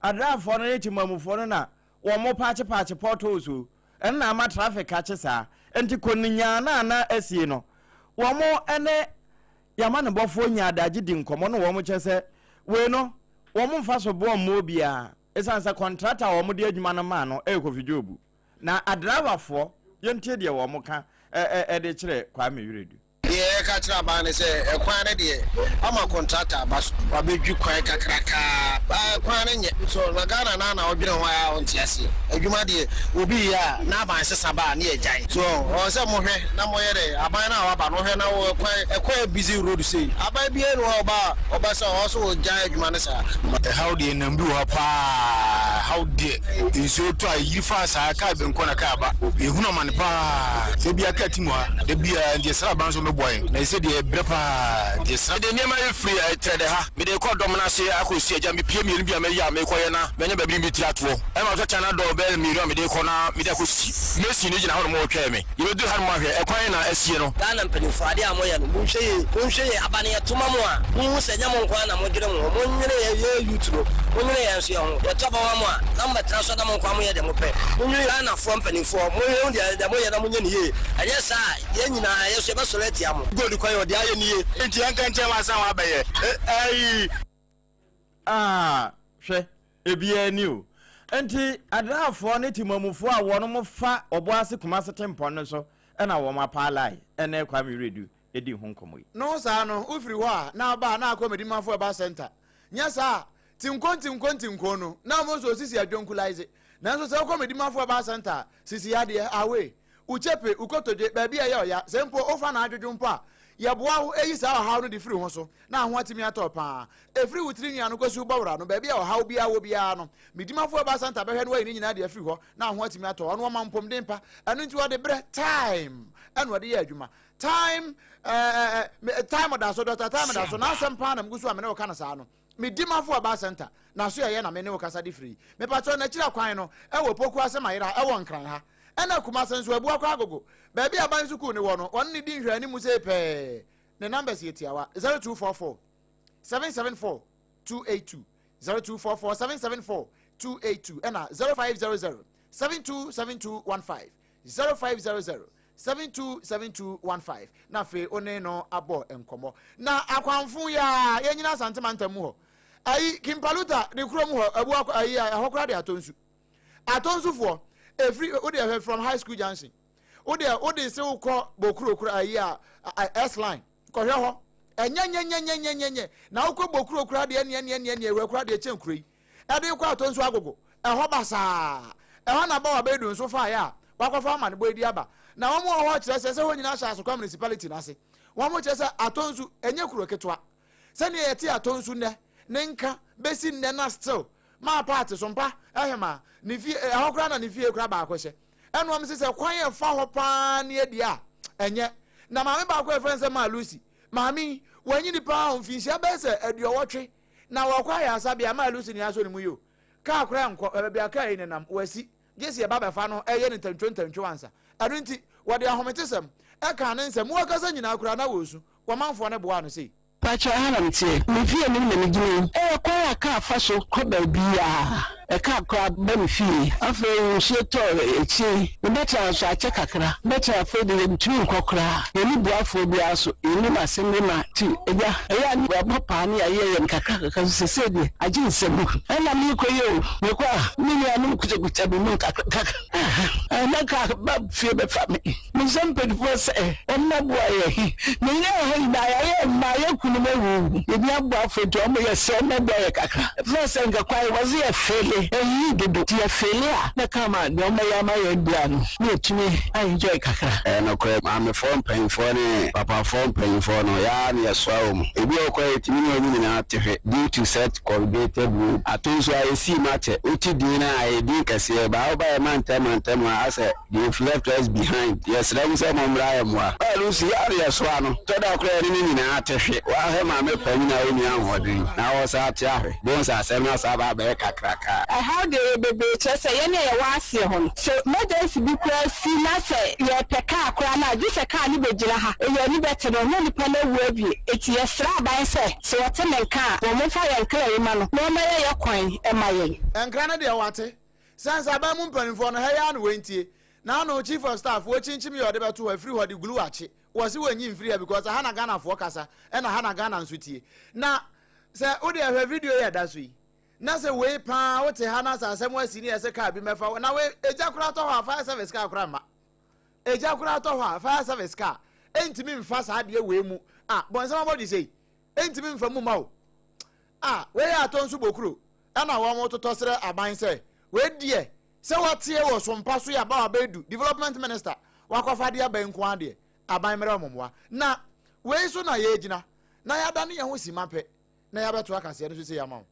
adraafoɔ no ne temamufoɔ no na wɔn paakye paakye potholes o Ɛno na ama traffic akye saa. Enti kɔnunyaa no a na asie no, wɔn ne yɛn amanebɔfoɔ nyaa adagye di nkɔmmɔ na wɔn kyerɛ sɛ wei no wɔn mfa so boɔ mmɔ obiara ɛsiane sɛ kɔntrata a wɔn de adwuma no maa no yɛ Kofi Jobu. Na adraivafoɔ, yɛntie deɛ wɔn ka de kyerɛ Kwame Wiredu. Deɛ yɛka kyerɛ aban ne sɛ ɛkwan no deɛ ama kɔntrata aba so wabɛdwi kwan kakrakaa kwan no nyɛ so na Ghana naa na ɔdwene ho a ɔnte aseɛ adwuma deɛ obi yɛ a na aban sesa ba a ne yɛgyae so ɔwɔ sɛ mohwɛ na moyɛ dɛ aban no a waba no hwɛ na kwan ɛkwan busy road sei aban biara ni hɔ a ɔba a ɔba sɛ ɔwɔ so ɔgyae adwuma no saa. Ɛhaw deɛ nam bi wɔ ha paa ɛhaw deɛ nsuo tɔ a ɛyiri fa saa kaa nkɔ na kaa ba yɛhunu amane paa sɛ bia kaa ti mu ha da biara nti yɛsrɛ aban sɛ ɔmmɛboa yɛn na ɛsɛ deɛ yɛbrɛ paa nti yɛsrɛ. Mede nneɛma refiri Trɛdɛ ha, mede rekɔ dɔm no ase akɔsi agya. Mepue mmienu bi a mɛyɛ a merekɔyɛ na manya baabi de me tiri atoɔ. Ɛma metɔ China dɔɔ bɛyɛ mmienu a mede rekɔ na mede akɔsi. Mason no gyina hɔnom retwɛn me. Yɛbɛduru hanom ahwɛ ɛkwan na asie no. Ghana mpaninfoɔ adeɛ a moyɛ no monhwɛ yie monhwɛ yie aba no yɛto ma mo a monhu sɛ nyɛ mo nko ara na modwene mo ho monwene yɛn yɛn youth no monwene yɛn nso yɛn ho yɛto aba ma mo a na mobɛtena so na mo nko ara moyɛ deɛ mopɛ monwene Ghanafoɔ mpaninfoɔ monhwɛ hu deɛ deɛ moyɛ na monyɛ no yie ɛnyɛ saa a yɛn nyinaa yɛn nso yɛbɛsɔre atia mo. Gold kwan ɔde ayɛ no yie nti yɛnka nkyɛn wansa wabɛyɛ eh, eh. Ah, hwɛ, ebiara ni o. Enti Adraafoɔ ne Temamufoɔ a wɔnom fa Ɔboase Kumase tempɔn no so na wɔn apaalae ne Kwame Wiredu dii ho nkɔmmɔ yi. No saa no, wofiri hɔ a na aba a na akɔ Medimafo Herbal Centre. Nyɛ saa a, tinko ntinko ntinko no, na wɔn nso osisi adwonkulaize. Nanso sɛ wokɔ Medimafo Herbal Centre a, sisi yadeɛ, away, wo kyepe, wo kotodwe, baabi a ɛyɛ ɔya, sɛ mpo wofa no adwodwo mpo a, yɛboa wo yi saa ɔhaw no de firi ho so na ho atumi atɔ wo paa. Ɛfiri wo tiri nwi ano kɔsi wo bɔwora no, baabi a ɔhaw biara wɔ biara no, Medimafo Herbal Centre bɛhwɛ na wayi ne nyinaa de afiri hɔ na ho atumi atɔ wo. Ɔno ɔma mpɔmuden pa, ɛno nti ɔde berɛ, time, ɛna ɔde yɛ adwuma. Time, eh, eh, time da so, Dr. Time da so, n'asɛm paa na megu so a me ne wo ka no saa no. Medimafo Herbal Centre, na so ɛyɛ na me ne wo kasa de firi yi. Mepakyɛw, n'akyiri akwan no, ɛwɔ Poku ase Mayera, ɛwɔ Nkran ha. Ɛna Kumase nso, Abuakwa Agogo, baabi a aban sukuu no wɔ no, wɔne no di nhwɛanimu sei pɛɛ. Ne numbers yɛ tiawa, 0244 774 282, 0244 774 282, ɛna 0500 727215, 0500 727215, na afei wo ne no abɔ nkɔmmɔ. Na akwanfo yi a yɛnyina Asante mantam mu hɔ, ayi Kimpaluta ne kurom hɔ, Abuakwa, ayi ɛhɔ koraa de atɔ nsu. Atonsufoɔ, ɛfiri, wo deɛ hwɛ from high school junction, wo deɛ wo de se wokɔ Bokuro kura ayi a, S line, kɔhwɛ hɔ, ɛnyɛnyɛnyɛnyɛnyɛnyɛ, na wokɔ Bokuro kura deɛ neɛ neɛ neɛ neɛ wɔ kura deɛ kyɛn kuro yi, ɛde kɔ Atonsu Agogo, ɛhɔ basaa, ɛhɔ na Bawa Bɛdu nso faeɛ a, wakɔfa amanebɔ yi de aba, na wɔn wɔ hɔ kyerɛ sɛ sɛ hɔ nyinaa hyɛ Asokwa municipality no ase. Wɔn kyerɛ sɛ Atonsu ɛnyɛ kuro ketewa. Sɛnea yɛte Atonsu nnɛ ne nka bɛsi nnɛ na still maa paate so mpa ɛhemaa ne fie ɛhɔ koraa na ne fie koraa baako hyɛ. Ɛna wɔn se sɛ kwan ɛfa hɔ paa ne adi a ɛnyɛ. Na maame baako a yɛfrɛ no sɛ Maa Lucy, maame yi wanyini paa o, mfinhyia bɛyɛ sɛ aduɔwɔtwe na wɔkɔ ayaresabea, Maa Lucy nea asɔ ne mu yi o, kaa koraa nkɔ, baabi a kaa yi nenam, wasi. Gye sɛ yɛba bɛfa no yɛ no ntantwo ntantwo ansa. Ɛno nti, wɔde ahometesɛm kaa ne nsɛm. Wɔkasa nyinaa koraa na wɔresu. Wɔmanfoɔ no boaa no sei. Pakyɛ ha na meteɛ. Me fie anim na megyina yi. Ɛyɛ kwan a kaa fa so kɔ baabiaa. Ɛkaa koraa ba me fie. Afei nsuo tɔɔ akyire yi, mebɛtena nso akyɛ kakra. Mebɛtena afei deɛ yɛntumi nkɔ koraa. Yɛnni boafoɔ biara so. Yɛnnim asɛm bi ma nti agya. Ɛyɛ a ne yɛabɔ paa ne yɛayɛ yɛn kakra kakra nso seesei deɛ agye nsam. Ɛna merekɔ yi o, mekɔ a me nuanom kutakuta me mu nkakra nkakra. Na kaa ba fie bɛfa me. Mesrɛ mpanimfoɔ sɛ wɔmmɛboa yɛn. Yɛn wɔ ha nyinaa yɛayɛ mmaa, yɛn kununom awuwu. Yɛnni aboafoɔ nti wɔyɛ sɛ wɔmmɛboa yɛn kakra. Ɛfiri sɛ nka kwan wɔse yɛfeele, ɛnyi dodo. Nti yɛfeele a na ɛka ma deɛ wɔbɛyɛ ama yɛn biara no na yɛtumi a enjoy kakra. Ɛyɛ nokorɛ, maamefoɔ mpanyinfoɔ ne papafoɔ mpanyinfoɔ no, yɛ ara na yɛsoa wɔn. Ebi wɔ hɔ koraa a yɛtumi ne wɔn nyinaa te hwɛ due to such corrugated road. Ato nso a yɛsii mu akyɛ, wote din no a, ɛyɛ din kɛseɛ, but woba yɛn mantam mantam a, asɛ They've left us behind Yɛsrɛ mo sɛ mommra yɛ mmoa. Ɛno nso yɛ a na yɛsoa no. Tɔ da koraa yɛne no nyinaa te hwe. Woahwɛ maame panyin a onni ahoɔden na ɔsan te ahwe. Bohu sɛ asɛm no asan aba abɛyɛ kakraka. Ɛhaw deɛ ɛyɛ bebree kyerɛ sɛ yɛn a yɛwɔ aseɛ hɔ no sɛ emergency bi koraa si na sɛ yɛrepɛ kaa koraa no a gye sɛ kaa no bɛgyina ha yɛn ani bɛte no na nipa no awu awie. Enti yɛsrɛ aban sɛ sɛ wɔte ne nka a wɔmfa yɛn nkra yi ma no na ɔmmɛyɛ yɛn kwan mma yɛn. Nkra no deɛ wate. Sɛn sɛ aban mu mpaninfoɔ no ha yi ara na wɔntie. Naano chief of staff wɔkyinkyim yɛ ɔde bɛto hɔ afiri hɔ de glue akye. Wɔse wɔnyi mfiri ha because ɛha na Ghanafoɔ kasa ɛna ha na Ghana nso tie. Na sɛ wode ɛhwɛ video yi a ɛda so yi na sɛ wei paa wote ha na sɛ asɛm asi ne yɛse car bi mmɛfa wo na wei egya koraa tɔ hɔ a fire service car koraa mma. Egya koraa tɔ hɔ a fire service car ɛntumi mfa saa adeɛ wei mu a bɔnsɛm abɔdwe sei ɛntumi mfa mu mma o. Ah wei yɛ atɔ nso bokuro ɛna wɔn totɔ srɛ aban sɛ wei deɛ sɛ wateɛ wɔ so mpa so yɛ aba wabɛdu development minister wakɔfa adeɛ aba nko adeɛ aban mmerɛ wɔn mmoa na wei so na yɛgyina na yɛadane yɛn ho sima pɛ na yɛabɛto akaseɛ no so sɛ yɛama wo.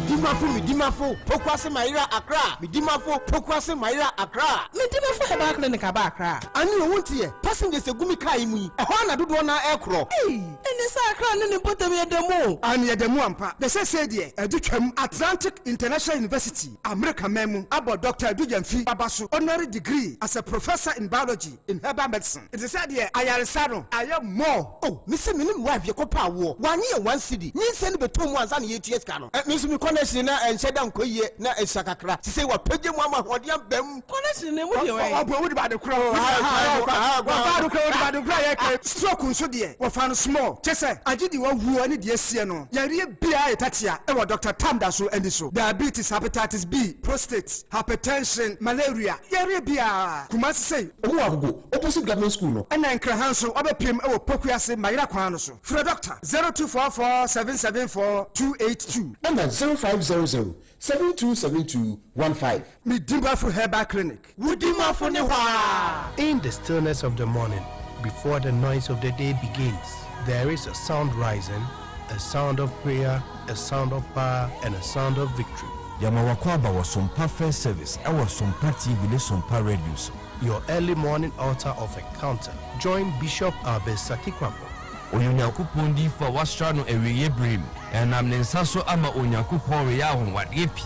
Medimafo Medimafo Pokuase Mayera Accra Medimafo Pokuase Mayera Accra. Medimafo Herbal Clinic aba Accra. Ane o wonteɛ, passengers egu me car yi mu yi, ɛhɔ ara na dodoɔ no ara ɛrekorɔ. Ei! Ɛne sɛ Accra ne ne mpɔtam yɛ da mu o. Aane yɛda mu ampa. Na seesei deɛ ɛde twam. Atlantic International University, Amerika man mu, abɔ Dɔkta Adu Gyamfi aba so honorary degree as a Professor in Biology in Herbal Medicine. Nti sɛ deɛ ayaresa no ayɛ more. Oh me se me ne me wife yɛkɔ pɛ awoɔ wanye yɛn one cedi nyinsɛn no bɛtɔ mu ansa na yɛtua sika no. Me nso me connection na ɛnhyɛ da nkɔ yie na ɛsua kakra sesei wapagya mu ama ahoɔden aba mu. Connection no emu deɛ wɛn? Ɔbɔ wode ba ade korɔ wɔfa ade korɔ wode ba ade korɔ yɛ kɛ. Stroke nso deɛ wɔfa no small kyɛ sɛ agye deɛ wawuo ne deɛ asie no yareɛ biara yɛ tatia ɛwɔ Doctor Tam da so ani so diabetes hepatitis B prostate hypertension malaria yareɛ biara Kumasi sei. Ɔmo wɔ Agogo opposite government school no. Ɛna Nkraha nso wabɛpiem wɔ Pokuase Mayera kwan no so. Frɛ Dɔkta 0244 774 282. Ɛna 0500 7272 15. Me Dimafo Herbal Clinic, wo Dimafo ne hɔ aa. In the stillness of the morning, before the noise of the day begins, there is a sound rising, a sound of prayer, a sound of power, and a sound of victory. Yɛma w'akwaaba wɔ Sompa First Service ɛwɔ Sompa TV ne Sompa Radio so. Your early morning altar of encounter. Join Bishop Albert Sakikwabo. Ɔyɛ Onyankopɔn diyifo a wɔasra no awieeɛ berɛ mu, na ɛnam ne nsa so ama Onyankopɔn reyɛ anwanwadeɛ pii.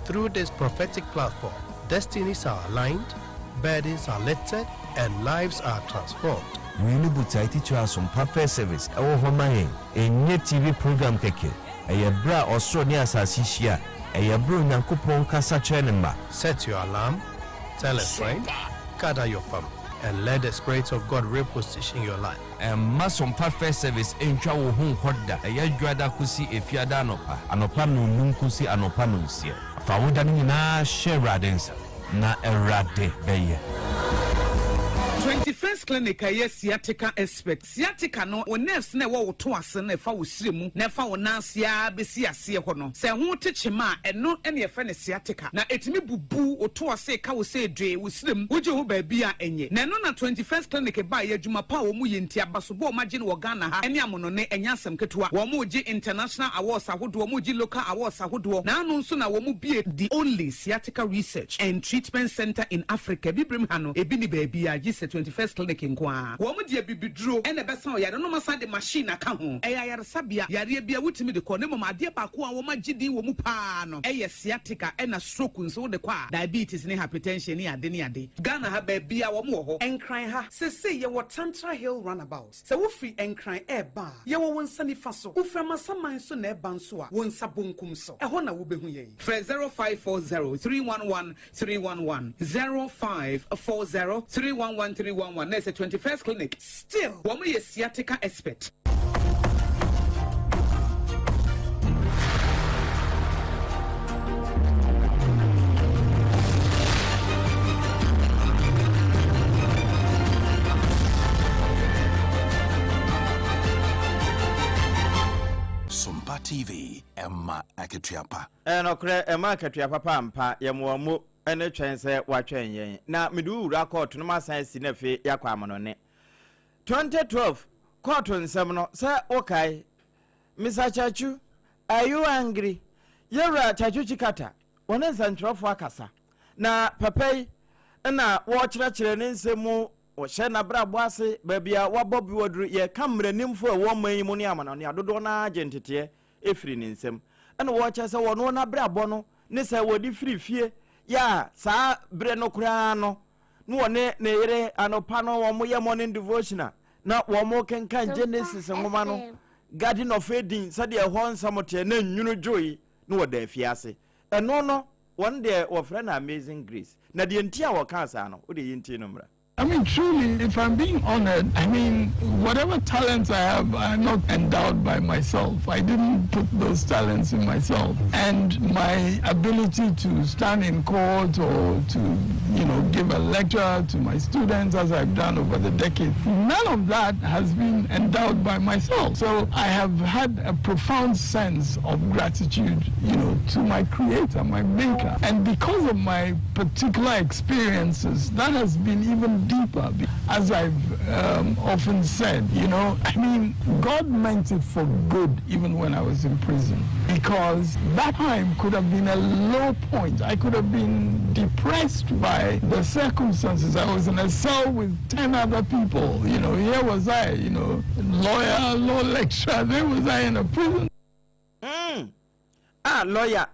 Through this prophetic platform, destinies are aligned, burdens are lifted, and lives are transformed. Wei ne botae titire a Asompa First Service wɔ hɔ ma yɛn. Ɛnyɛ TV program kɛkɛ. Ɛyɛ berɛ a ɔsoro ne asase hyia. Ɛyɛ berɛ a Onyankopɔn kasa kyerɛ ne mma. Set your alarm, tell a friend, gather your family, and let the Spirit of God reposition your life. Mma Sompa First Service ntwa wo ho nkɔ da. Ɛyɛ Dwoada kosi Efiada anɔpa. Anɔpa nnɔnnum kosi anɔpa nnɔnsia. Fa wo da no nyinaa hyɛ Awurade nsa, na Awurade bɛyɛ. 21st Clinic a ɛyɛ sciatica expert. Sciatica no, wo nerves no a ɛwɔ wo to ase no a ɛfa wo srɛ mu na ɛfa wo nan ase ara bɛsi aseɛ hɔ no, sɛ ɛho te kyema a, ɛno na yɛfrɛ no sciatica. Na ɛtumi bubu wo to ase ka wo sɛ dwee wo srɛ mu, wogye ho baabi a ɛnyɛ. Na ɛno na 21st Clinic baeɛ, adwuma pa a wɔn yɛ nti, abasobɔ a wɔagye no wɔ Ghana ha ne amonone, ɛnyɛ asɛm ketewa. Wɔregye international awards ahodoɔ, wɔregye local awards ahodoɔ, na ano nso na wɔbue the only Sciatica Research and Treatment Centre in Africa, Abibirem ha no, ebi nni baabiara gye sɛ 21st Clinic nko ara. Wɔn de abibiduro na ɛbɛsa ɔyare no na wɔasan de machine aka ho. Ɛyɛ ayaresabea, yareɛ biara wotumi de kɔ, na mmom adeɛ baako a wɔagye din wɔ mu pa ara no yɛ sciatica ɛna stroke nso wode kɔ a, diabetes ne hypertension ne ade ne ade. Ghana ha baabiara wɔn wɔ hɔ. Nkran ha, seesei yɛwɔ Tantra Hill Runabout. Sɛ wofiri Nkran reba a, yɛwɔ wo nsa nifa so. Wofiri Amasaman nso na ɛreba nso a, wo nsa bonkum so. Ɛhɔ na wobɛhu yɛn. Frɛ 0540 311 311, 0540 311 311 na ɛsɛ 21st Clinic. Still, wɔn yɛ sciatica expert. Sompa TV, ɛma akatua pa. Ɛyɛ nokorɛ, ɛma akatua papa ampa, yɛmoa mo ne twɛn sɛ woatwɛn yɛn. Na mede wo wura kɔɔto no masan asi na afei yɛakɔ amonone. 2012 kɔɔto nsɛm no, sɛ wokae? Mr. Chachu, are you angry? Yɛwura Chachu Chikata, wɔne nsɛntwerɛfoɔ akasa. Na papa yi na wɔrekyerɛkyerɛ ne nsɛm mu, wɔhyɛ n'abrabɔ ase, baabi a wabɔ bi waduru. Yɛka mmaranimfoɔ a ɛwɔ ɔman yi mu ne amanɔne a, dodoɔ no ara gye nteteɛ firi ne nsam. Ɛna wɔrekyerɛ sɛ wɔno n'abrabɔ no ne sɛ wɔde firi fie yɛ a saa berɛ no koraa no na wɔne ne yere anɔpa no wɔyɛ morning devotional na wɔkenkan Genesis nwoma no, Garden of Eden sɛdeɛ ɛhɔ nsɛm teɛ na nwunu dwoe na wɔda afiase. Ɛno no wɔn deɛ wɔfrɛ no Amazing Grace. Na deɛ nti a wɔkaa saa no, wodeɛ yɛntie no mmra. I mean, truly, if I'm being honored, I mean, whatever talents I have, I'm not endowed by myself. I didn't put those talents in myself. And my ability to stand in court or to, you know, give a lecture to my students as I've done over the decades, none of that has been endowed by myself. So I have had a profound sense of gratitude, you know, to my creator, my maker. And because of my particular experiences, that has been even deeper. As I've um, often said, you know, I mean, God meant it for good even when I was in prison because that time could have been a low point. I could have been depressed by the circumstances. I was in a cell with 10 other people. You know, here was I, you know, lawyer, law lecturer. There was I in a prison. Mm. Ah, lawyer,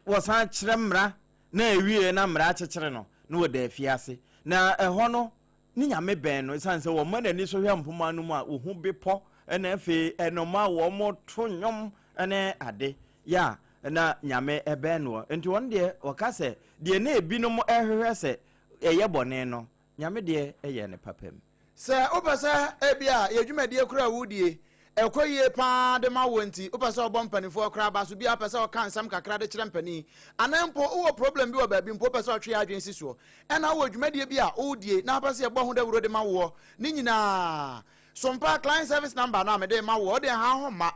wɔsan kyerɛ mmara na ɛwieɛ na mmara akyekyere no na wɔda afiase. Na ɛhɔ no, ne nyame bɛn no, ɛsiane sɛ wɔma n'ani so hwɛ mpoma no mu a, wɔhu bepɔ na afei ɛnoma wɔto nnwom ne ade yɛ a na nyame ɛbɛn noɔ. Nti wɔn deɛ wɔka sɛ deɛ na ebinom ɛhwehwɛ sɛ ɛyɛ bɔne no, Nyame deɛ yɛ ne papa mu. Sɛ wopɛ sɛ ebia yɛ dwumadie koro a wodie ɛkɔ yie pa ara de ma woɔ nti wopɛ sɛ wobɔ mpaninfoɔ koraa ba so bi a wopɛ sɛ woka nsɛm kakra de kyerɛ mpanin anaa mpo wowɔ problem bi wɔ baabi mpo wopɛ sɛ ɔtwe yɛ adwene si soɔ ɛna wowɔ dwumadie bi a wodie na wopɛ sɛ yɛbɔ ho dawuro de ma woɔ ne nyinaa sompa client service number no a mede ma woɔ wode ha ho ma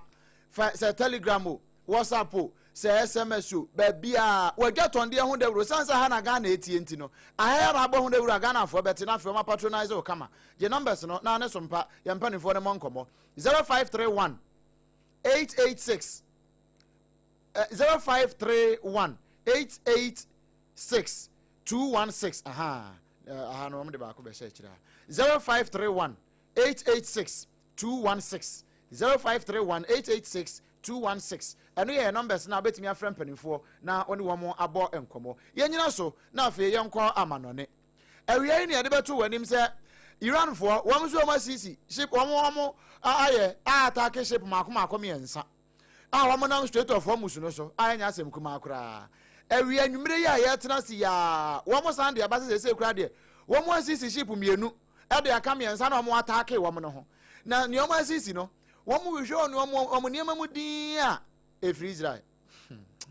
fa sɛ telegram o WhatsApp o, sɛ SMS o, baabiara, wɔadwa tɔndeɛ ho dawuro. Sane sɛ ha na Ghana ɛtie nti no, aha yi ara na abɔ ho dawuro a Ghanafoɔ bɛte na afei wɔn apatronise wo kama. Gye numbers no na ne so mpa yɛn mpanimfoɔ no mmɔ nkɔmmɔ. 0531 886 0531 886 216 aha aha no wɔn de baako bɛhyɛ akyire ha 0531 886 216 0531 886 216 Ɛno yɛ yɛn numbers no a wobɛtumi afrɛ mpanimfoɔ na wo ne wɔn abɔ nkɔmmɔ. Yɛnyina so na afei yɛnkɔ amanɔne. Awia yi na yɛde bɛto w'anim sɛ Iranfoɔ wɔn nso wɔn asisi ship wɔn wɔn ayɛ atake ship mako mako mmiɛnsa a wɔn nam Strait of Hormuz no so a ɛnyɛ asɛm kumaa koraa. Awia anwummere yi a yɛtena ase yi a wɔn san de aba sɛ seesei koraa deɛ wɔn asisi ship mmienu de aka mmiɛnsa na wɔn ataake wɔn no ho. Na nea wɔn asisi no, wɔn hwehwɛ wɔn wɔn wɔn nneɛma mu dinn a efiri Israel.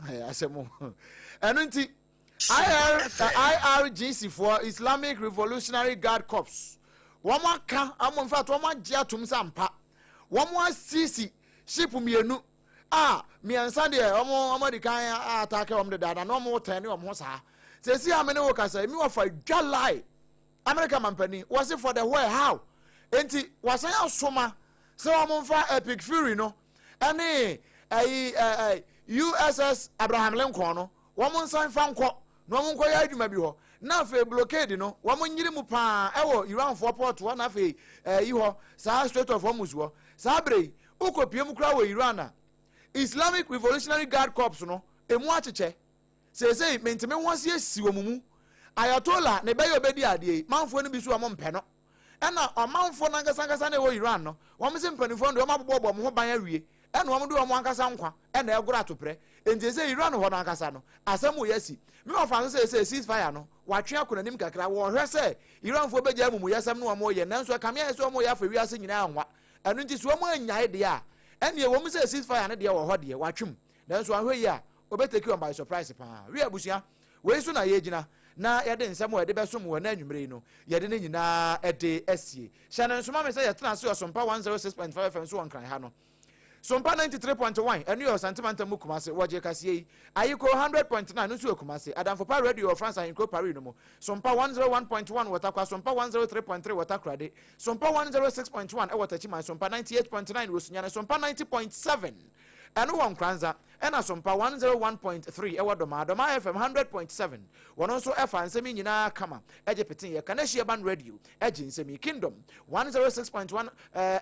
Ɛyɛ asɛm o. Ɛno nti IR, IRGC foɔ Islamic Revolutionary Guard Corps Wɔn aka wɔn in fact wɔn agye atom sɛ ampa wɔn asisi ship mmienu a mmiɛnsa deɛ wɔn wɔn adi kan ataake wɔn dedaada na wɔn tɛn ne wɔn ho saa. Sɛsi a me ne wo kasa yi, mi wɔfa dwa lie America mampanin wɔsi for the where how enti wasan asoma sɛ wɔn mfa Epic Fury no ɛne ɛyi ɛɛ USS Abraham Lincoln no wɔn nsan fa nkɔ na wɔn nkɔyɛ adwuma bi hɔ na afei blockade no wɔn nyere mu paa ɛwɔ Iranfoɔ port hɔ na afei ɛyi hɔ saa Strait of Hormuz hɔ saa bere yi wokɔ pie mu koraa wɔ Iran a Islamic Revolutionary Guard Corps no emu akyekyɛ seesei menteme ho ase asi wɔn mu Ayatollah ne bɛyɛ obedi adeɛ yi manfoɔ no bi so wɔn mpɛ no Ɛna ɔmanfoɔ no ankasa ankasa na ɛwɔ Iran no, wɔn se mpanimfoɔ no deɛ wɔn abobɔbɔ wɔn ho ban awie, ɛna wɔn de wɔn ankasa nkwa ɛna ɛgoro atoprɛ. Enti ɛsɛ Iran hɔ no ankasa no, asɛm reyɛ asi. Me wɔfa nso sɛ ɛsɛ cease fire no, wɔatwe akɔ n'anim kakra, wɔrehwɛ sɛ Iranfoɔ bɛgyae amumuyɛsɛm no wɔn reyɛ, nanso ɛkame ayɛ sɛ wɔn reyɛ afa wiase nyinaa anwa. Ɛno nti sɛ wɔn annyae deɛ a, ɛneɛ ɛwɔ mu sɛ cease fire no deɛ wɔ hɔ deɛ, wɔatwe mu, nanso anhwɛ yie a, wɔbɛ take wɔn by surprise paa. Wiɛ abusua, Wei so na yɛgyina na yɛde nsɛm a yɛde bɛsom wɔ ɛnnɛ anwummere yi no, yɛde ne nyinaa de asie. Hyɛ no nso ma me sɛ yɛtena ase wɔ Sompa 106.5 FM so wɔ Nkran ha no. Sompa 93.1, ɛno yɛ Ɔsante mantam mu Kumase, wɔgyee kaseɛ yi. Ayiko 100.9 no nso wɔ Kumase. Adamfo Pa Radio wɔ France ahenkuro Paris no mu. Sompa 101.1 wɔ Tarkwa, Sompa 103.3 wɔ Takoradi, Sompa 106.1 wɔ Techiman, Sompa 98.9 wɔ Sunyani, Sompa 90.7 ɛno wɔ Nkoranza. Ɛna Sompa 101.3 ɛwɔ Dɔmaa, Dɔmaa FM 100.7, wɔn nso ɛfa nsɛm yi nyinaa kama ɛgye petee yɛ Kaneshie Urban Radio ɛgye nsɛm yi, Kingdom 106.1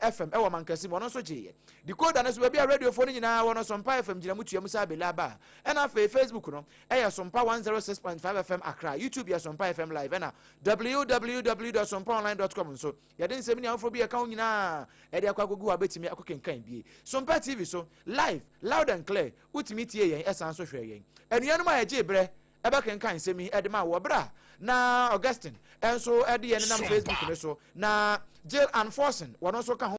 FM ɛwɔ Mankasim wɔn nso gyeeɛ. Decoder no so baabi a radiofoɔ no nyinaa wɔ no Sompa FM gyina mu tua mu saa bele aba a. Ɛna afei Facebook no ɛyɛ Sompa 106.5 FM Accra, YouTube yɛ Sompa FM Live ɛna www.sompaonline.com nso Yɛde nsɛm ne afoforɔ bi a ɛka ho nyinaa ɛde akɔ akɔgu hɔ a bɛtumi akɔkenkan bie. Sompa TV so, live, loud and clear, wotumi tie yɛn ɛsan nso hwɛ yɛn. Anuanom a ɛgyee berɛ ɛbɛkenkan nsɛm yi ɛde maa wɔ berɛ a na Augustine nso ɛde yɛn nenam Facebook no so na Jill Ann Forson wɔn nso ka ho.